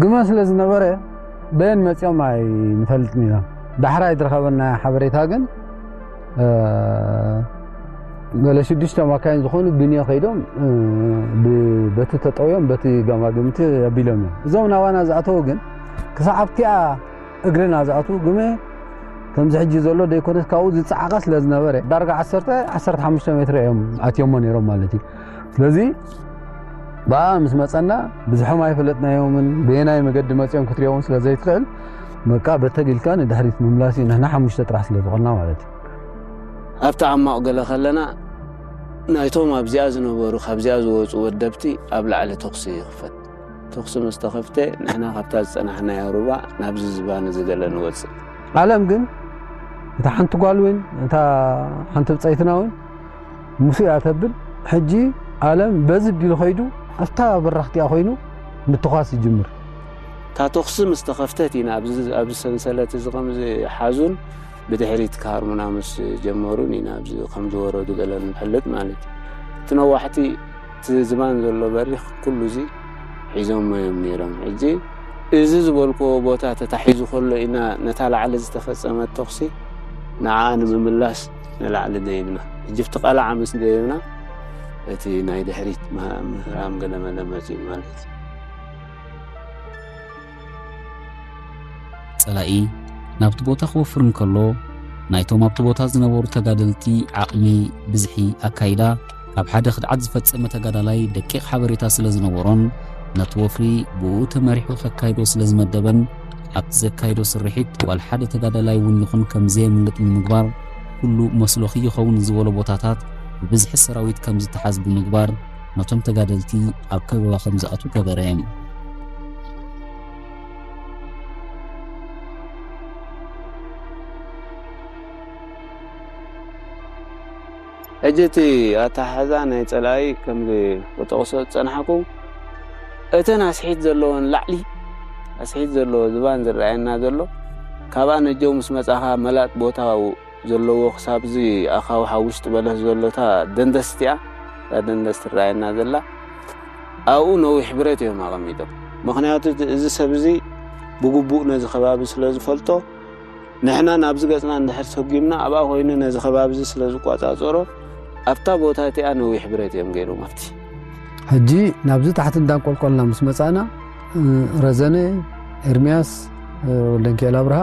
ግመ ስለ ዝነበረ በየን መጺኦም ኣይንፈልጥን ኢና። ዳሕራይ ዝረኸበና ሓበሬታ ግን፣ እ፣ ገለ ሽዱሽተ ማካይን ዝኾኑ ብንዮ ከይዶም፣ እ፣ ብ-፣ በቲ ተጠውዮም፣ በቲ ገማግምቲ ኣቢሎም እዮም። እዞም ናባና ዝኣተዉ ግን ክሳዕ ኣብቲኣ እግርና ዝኣትዉ ግመ ከምዚ ሕጂ ዘሎ ዘይኮነስ ካብኡ ዝጸዓቐ ስለ ዝነበረ ዳርጋ ዓሰርተ፣ ዓሰርተ ሓሙሽተ ሜትሮ እዮም ኣትዮሞ ነይሮም ማለት እዩ። ስለዚ ብኣ ምስ መጸና ብዙሖም ኣይፈለጥናዮምን፣ በየናይ መገዲ መጺኦም ክትሪኦም ስለ ዘይትኽእል በቃ በተግ ኢልካ ንድሕሪት ምምላስ እዩ። ንሕና ሓሙሽተ ጥራሕ ስለ ዝኾንና ማለት እዩ። ኣብቲ ዓማቕ ገለ ከለና ናይቶም ኣብዚኣ ዝነበሩ ካብዚኣ ዝወፁ ወደብቲ ኣብ ላዕሊ ተኹሲ ይኽፈት። ተኹሲ ምስ ተኸፍተ ንሕና ካብታ ዝጸናሕናዮ ሩባ ናብዚ ዝባን እዚ ገለ ንወጽእ። ዓለም ግን እታ ሓንቲ ጓል እውን እታ ሓንቲ ብጸይትና እውን ሙሱ እያ ተብል። ሕጂ ዓለም በዚ ቢሉ ከይዱ ኣብታ በራኽቲኣ ኮይኑ ምትኳስ ይጅምር። እታ ተኹሲ ምስ ተኸፍተት ኢና ኣብዚ ኣብዚ ሰንሰለት እዚ ከም ዝሓዙን ብድሕሪት ክሃርሙና ምስ ጀመሩን ኢና ኣብዚ ከም ዝወረዱ ገለ ንፈልጥ ማለት እዩ። እቲ ነዋሕቲ እቲ ዝባን ዘሎ በሪኽ ኩሉ እዚ ሒዞሞ እዮም ነይሮም። ሕጂ እዚ ዝበልክዎ ቦታ ተታሒዙ ከሎ ኢና ነታ ላዕሊ ዝተፈጸመት ተኹሲ ንዓኣ ንምምላስ ንላዕሊ ደይብና። ሕጂ ኣብቲ ቀላዓ ምስ ደየብና እቲ ናይ ድሕሪት ምህራም ገለመለ መጺኡ ማለት እዩ። ጸላኢ ናብቲ ቦታ ክወፍር እንከሎ ናይቶም ኣብቲ ቦታ ዝነበሩ ተጋደልቲ ዓቕሚ፣ ብዝሒ፣ ኣካይዳ ካብ ሓደ ክድዓት ዝፈጸመ ተጋዳላይ ደቂቕ ሓበሬታ ስለ ዝነበሮን ነቲ ወፍሪ ብኡ ተመሪሑ ከካይዶ ስለ ዝመደበን ኣብቲ ዘካይዶ ስርሒት ዋላ ሓደ ተጋዳላይ እውን ይኹን ከም ዘየምልጥ ንምግባር ኩሉ መስሎኺ ይኸውን ዝበሎ ቦታታት ብብዝሒ ሰራዊት ከም ዝተሓዝ ብምግባር ነቶም ተጋደልቲ ኣብ ከበባ ከም ዝኣትዉ ገበረ። ሕጂ እቲ ኣተሓሕዛ ናይ ጸላኢ ከምዚ ክጠቕሶ ዝጸናሕኩ እተን ኣስሒት ዘለወን ላዕሊ ኣስሒት ዘለዎ ዝባን ዝረኣየና ዘሎ ካብኣ ነጀው ምስ መጻኻ መላጥ ቦታ ዘለዎ ክሳብ እዚ ኣኻውሕ ኣብ ውሽጢ በለስ ዘሎ እታ ደንደስ እቲኣ እታ ደንደስ ትረኣየና ዘላ ኣብኡ ነዊሕ ብረት እዮም ኣቐሚጦም። ምኽንያቱ እዚ ሰብ እዚ ብግቡእ ነዚ ከባቢ ስለ ዝፈልጦ ንሕና ናብዚ ገጽና እንድሕር ሰጒምና ኣብኣ ኮይኑ ነዚ ከባቢ እዚ ስለ ዝቆጻጸሮ ኣብታ ቦታ እቲኣ ነዊሕ ብረት እዮም ገይሮም ኣብቲ። ሕጂ ናብዚ ታሕቲ እንዳንቆልቆልና ምስ መጻና ረዘነ፣ ኤርምያስ፣ ወልደንኪኤል ኣብርሃ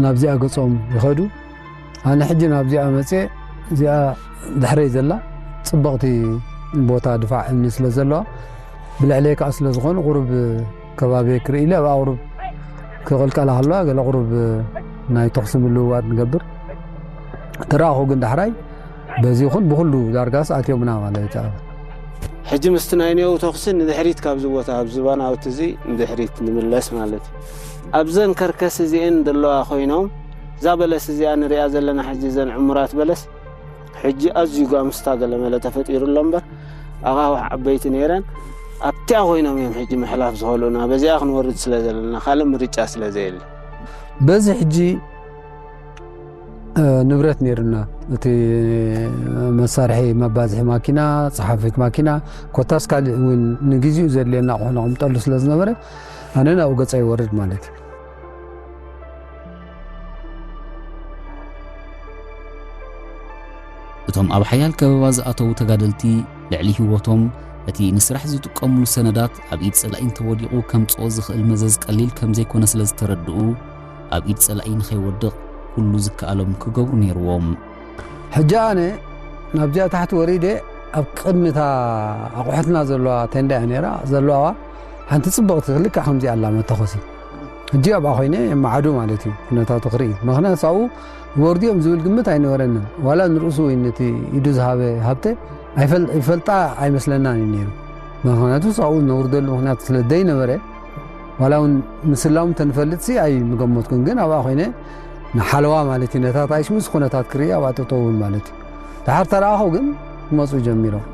ናብዚኣ ገጾም ይኸዱ። ኣነ ሕጂ ናብዚኣ መጽየ እዚኣ ድሕረይ ዘላ ጽብቕቲ ቦታ ድፋዕ እምኒ ስለ ዘለዋ ብልዕለይ ከዓ ስለ ዝኾኑ ቁሩብ ከባቢ ክርኢ ኢለ ኣብኣ ቁሩብ ክቕልቀላ ከለዋ ገለ ቁሩብ ናይ ተኹሲ ምልውዋጥ ንገብር። ተረኣኹ ግን ዳሕራይ በዚ ይኹን ብኹሉ ዳርጋስ ኣትዮምና ማለት እዩ። ሕጂ ምስቲ ናይ ኔው ተኹሲ ንድሕሪት ካብዚ ቦታ ኣብዚ ዝባን ኣውቲ እዚ ንድሕሪት ንምለስ ማለት እዩ። ኣብዘን ከርከስ እዚኤን ዘለዋ ኮይኖም እዛ በለስ እዚኣ ንሪኣ ዘለና ሕጂ እዘን ዕሙራት በለስ ሕጂ ኣዝዩ ጋምስታ ገለመለ ተፈጢሩ ኣሎ እምበር ኣኻውሕ ዓበይቲ ነይረን ኣብቲኣ ኮይኖም እዮም ሕጂ ምሕላፍ ዝኸልኡና በዚኣ ክንወርድ ስለ ዘለና ካልእ ምርጫ ስለ ዘየለ በዚ ሕጂ ንብረት ነይሩና እቲ መሳርሒ መባዝሒ ማኪና፣ ጸሓፊት ማኪና ኮታስ ካልእ እውን ንግዚኡ ዘድልየና ኣቑሑ ነቕምጠሉ ስለ ዝነበረ ኣነ ናብኡ ገጸ ይወርድ ማለት እዩ። እቶም ኣብ ሓያል ከበባ ዝኣተዉ ተጋደልቲ ልዕሊ ህይወቶም እቲ ንስራሕ ዝጥቀምሉ ሰነዳት ኣብ ኢድ ጸላኢ እንተወዲቑ ከምጽኦ ዝኽእል መዘዝ ቀሊል ከም ዘይኮነ ስለ ዝተረድኡ ኣብ ኢድ ጸላኢ ንኸይወድቕ ኩሉ ዝከኣሎም ክገብሩ ነይርዎም። ሕጂ ኣነ ናብዚኣ ታሕቲ ወሪደ ኣብ ቅድሚታ ኣቑሑትና ዘለዋ ቴንዳ እያ ነይራ ዘለዋ ሓንቲ ጽብቕቲ ክልክዕ ከምዚኣ ኣላ መተኾሲ ሕጂ ኣብኣ ኮይነ የመዓዱ ማለት እዩ፣ ኩነታቱ ክርኢ። ምኽንያቱ ኣብኡ ይወርዱ እዮም ዝብል ግምት ኣይነበረንን። ዋላ ንርእሱ ወይ ነቲ ኢዱ ዝሃበ ሃብተ ኣይፈል-፣ ይፈልጣ ኣይመስለናን እዩ ነይሩ። ምኽንያቱ ኣብኡ ነውርደሉ ምኽንያት ስለ ዘይነበረ፣ ዋላ እውን ምስላሙ ተንፈልጥሲ ኣይምገመትኩን። ግን ኣብኣ ኮይነ ንሓለዋ ማለት እዩ፣ ነታ ታይሽ ምስ ኩነታት ክርኢ ኣብኣ ጠጠው ማለት እዩ። ድሓር ተረኣኹ ግን ክመፁ ጀሚሮም።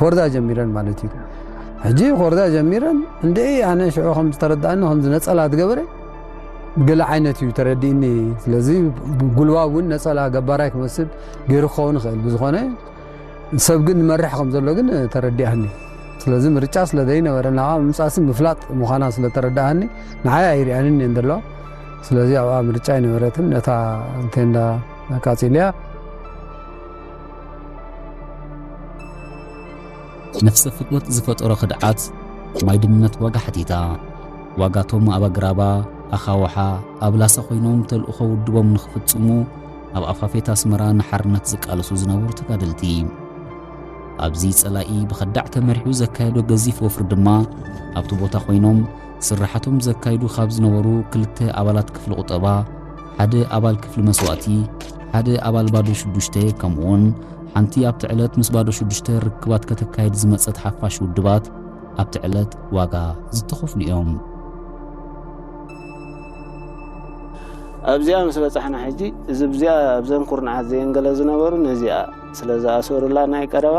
ኮርዳ ጀሚረን ማለት እዩ። ሕጂ ኮርዳ ጀሚረን እንደ ኣነ ሽዑ ከም ዝተረዳእኒ ከምዚ ነፀላ ዝገበረ ገለ ዓይነት እዩ ተረዲእኒ። ስለዚ ጉልባብ እውን ነፀላ ገባራይ ክመስል ገይሩ ክኸውን ይኽእል። ብዝኾነ ሰብ ግን መርሕ ከም ዘሎ ግን ተረዲኣኒ። ስለዚ ምርጫ ስለ ዘይነበረ ናብኣ ምምፃእሲ ምፍላጥ ምዃና ስለ ተረዳኣኒ ንዓይ ኣይርኣንን እየን ዘለዋ። ስለዚ ኣብኣ ምርጫ ኣይነበረትን። ነታ ቴንዳ ኣቃፂልያ። ነፍሰ ፍትወት ዝፈጠሮ ክድዓት ማይ ድምነት ዋጋ ሓቲታ። ዋጋቶም ኣብ ኣግራባ፣ ኣኻውሓ፣ ኣብ ላሳ ኮይኖም ተልእኾ ውድቦም ንኽፍጽሙ ኣብ ኣፋፌት ኣስመራ ንሓርነት ዝቃለሱ ዝነበሩ ተጋደልቲ። ኣብዚ ጸላኢ ብኸዳዕ ተመሪሑ ዘካየዶ ገዚፍ ወፍሪ ድማ ኣብቲ ቦታ ኮይኖም ስርሓቶም ዘካይዱ ካብ ዝነበሩ ክልተ ኣባላት ክፍሊ ቁጠባ፣ ሓደ ኣባል ክፍሊ መስዋእቲ፣ ሓደ ኣባል ባዶ ሽዱሽተ፣ ከምኡውን ሓንቲ ኣብቲ ዕለት ምስ ባዶ ሽዱሽተ ርክባት ከተካይድ ዝመጸት ሓፋሽ ውድባት ኣብቲ ዕለት ዋጋ ዝተኸፍሉ እዮም። ኣብዚኣ ምስ በጻሕና ሕጂ እዚ ብዚኣ ኣብዘን ኩርናዓት ዘየንገለ ዝነበሩ ነዚኣ ስለ ዝኣሰሩላ ናይ ቀረባ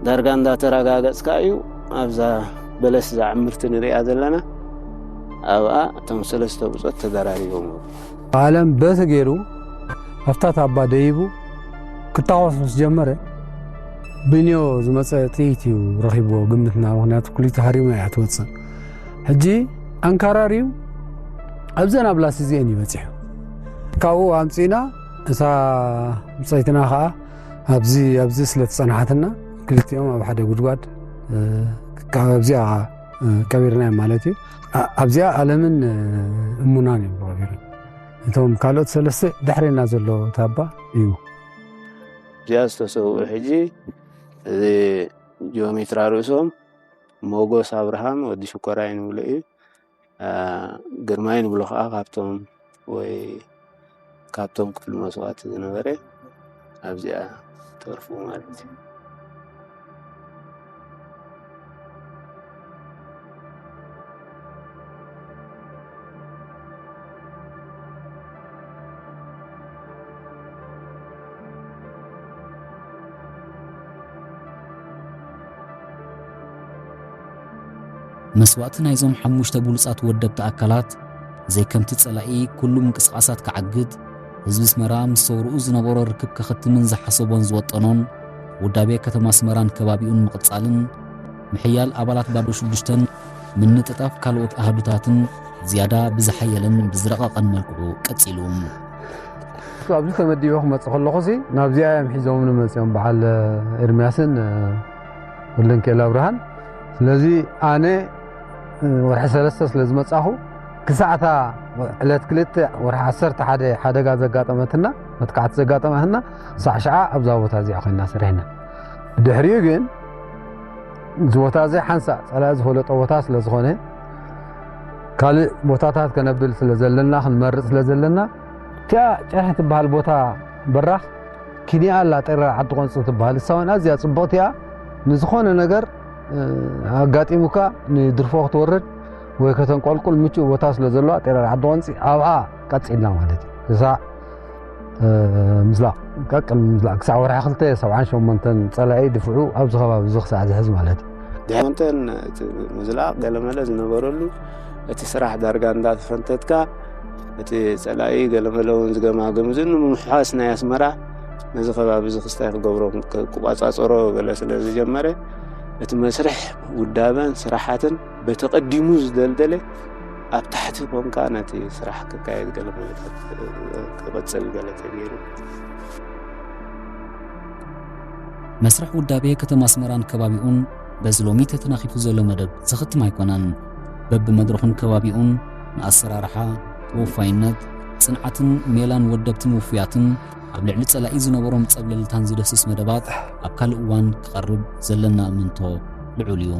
ዳርጋ እንዳተረጋገጽካ እዩ ኣብዛ በለስ ዝዓምርቲ ንሪኣ ዘለና ኣብኣ እቶም ሰለስተ ብጾት ተደራሪቦም። ዓለም በቲ ገይሩ ኣብታ ታባ ደይቡ ክታኮስ ምስ ጀመረ ብንዮ ዝመፀ ጥይት እዩ ረኺብዎ ግምትና። ምክንያቱ ክሊቱ ሃሪማ እያ ትወፅእ። ሕጂ ኣንካራርዩ ኣብዘን ኣብ ላስ እዚአን እዩ በፂሑ። ካብኡ ኣምፂና እሳ ብፀይትና ከዓ ኣብዚ ኣብዚ ስለ ተፀናሓትና ክልቲኦም ኣብ ሓደ ጉድጓድ ካብ ኣብዚኣ ቀቢርናዮም ማለት እዩ። ኣብዚኣ ኣለምን እሙናን እዮም ተቐቢሮም። እቶም ካልኦት ሰለስተ ድሕሬና ዘሎ ታባ እዩ። እዚኣ ዝተሰውኡ ሕጂ እዚ ጂኦሜትራ ርእሶም ሞጎስ ኣብርሃም ወዲ ሽኮራይ ንብሎ እዩ። ግርማይ ንብሎ ከዓ ካብቶም ወይ ካብቶም ክፍሊ መስዋእቲ ዝነበረ ኣብዚኣ ተርፉ ማለት እዩ። መስዋእቲ ናይዞም ሓሙሽተ ብሉጻት ወደብቲ ኣካላት ዘይከምቲ ጸላኢ ኩሉ ምንቅስቓሳት ክዓግት፣ ህዝቢ ኣስመራ ምስ ሰውርኡ ዝነበሮ ርክብ ከኸትምን ዝሓሰቦን ዝወጠኖን ውዳቤ ከተማ ኣስመራን ከባቢኡን ምቕጻልን ምሕያል ኣባላት ባዶ ሽዱሽተን ምንጥጣፍ ካልኦት ኣሃዱታትን ዝያዳ ብዝሓየለን ብዝረቐቐን መልክዑ ቀጺሉ። ኣብዚ ተመዲበ ክመጽእ ከለኹ ሲ ናብዚኣ እዮም ሒዞምኒ መጺኦም በዓል ኤርምያስን ወልደንኬል ኣብርሃን። ስለዚ ኣነ ወርሒ ሰለስተ ስለ ዝመጻኹ ክሳዕታ ዕለት ክልተ ወርሒ ዓሰርተ ሓደ ሓደጋ ዘጋጠመትና መጥቃዕቲ ዘጋጠመትና ሳዕ ሽዓ ኣብዛ ቦታ እዚኣ ኮይና ሰሪሕና። ድሕሪኡ ግን እዚ ቦታ እዚ ሓንሳእ ጸላኢ ዝፈለጦ ቦታ ስለ ዝኾነ ካልእ ቦታታት ከነብል ስለ ዘለና ክንመርጽ ስለ ዘለና እቲኣ ጨርሒ ትበሃል ቦታ በራኽ ኪንያ ኣላ ጤራ ዓዲ ቆንጽ ትበሃል እሳውን ኣዝያ ጽብቕቲ እያ። ንዝኾነ ነገር ኣጋጢሙካ ንድርፎ ክትወርድ ወይ ከተንቆልቁል ምቹእ ቦታ ስለ ዘለዋ ጤራ ዓዲ ቆንጺ ኣብኣ ቀጺልና ማለት እዩ። ክሳዕ ምዝላቕ ቀቅል ምዝላቕ ክሳዕ ወርሒ ክልተ ሰብዓን ሸሞንተን ጸላኢ ድፍዑ ኣብዚ ከባቢ እዚ ክሳዕ ዝሕዝ ማለት እዩ። ድሕንተን ምዝላቕ ገለመለ ዝነበረሉ እቲ ስራሕ ዳርጋ እንዳተፈንተትካ እቲ ጸላኢ ገለመለ እውን ዝገማግም እዚ ንምምሕዋስ ናይ ኣስመራ ነዚ ከባቢ እዚ ክስታይ ክገብሮ ክቆጻጸሮ ገለ ስለ ዝጀመረ እቲ መስርሕ ውዳበን ስራሓትን በተቐዲሙ ዝደልደለ ኣብ ታሕቲ ኮንካ ነቲ ስራሕ ክካየድ ገለ መለታት ክቐጽል ገለ ተገይሩ። መስርሕ ውዳቤ ከተማ ኣስመራን ከባቢኡን በዚ ሎሚ ተተናኺፉ ዘሎ መደብ ዝኽትም ኣይኮነን። በብመድረኹን ከባቢኡን ንኣሰራርሓ፣ ተወፋይነት፣ ጽንዓትን ሜላን ወደብትን ውፉያትን ኣብ ልዕሊ ጸላኢ ዝነበሮም ጸብለልታን ዝደስስ መደባት ኣብ ካልእ እዋን ክቐርብ ዘለና እምንቶ ልዑል እዩ።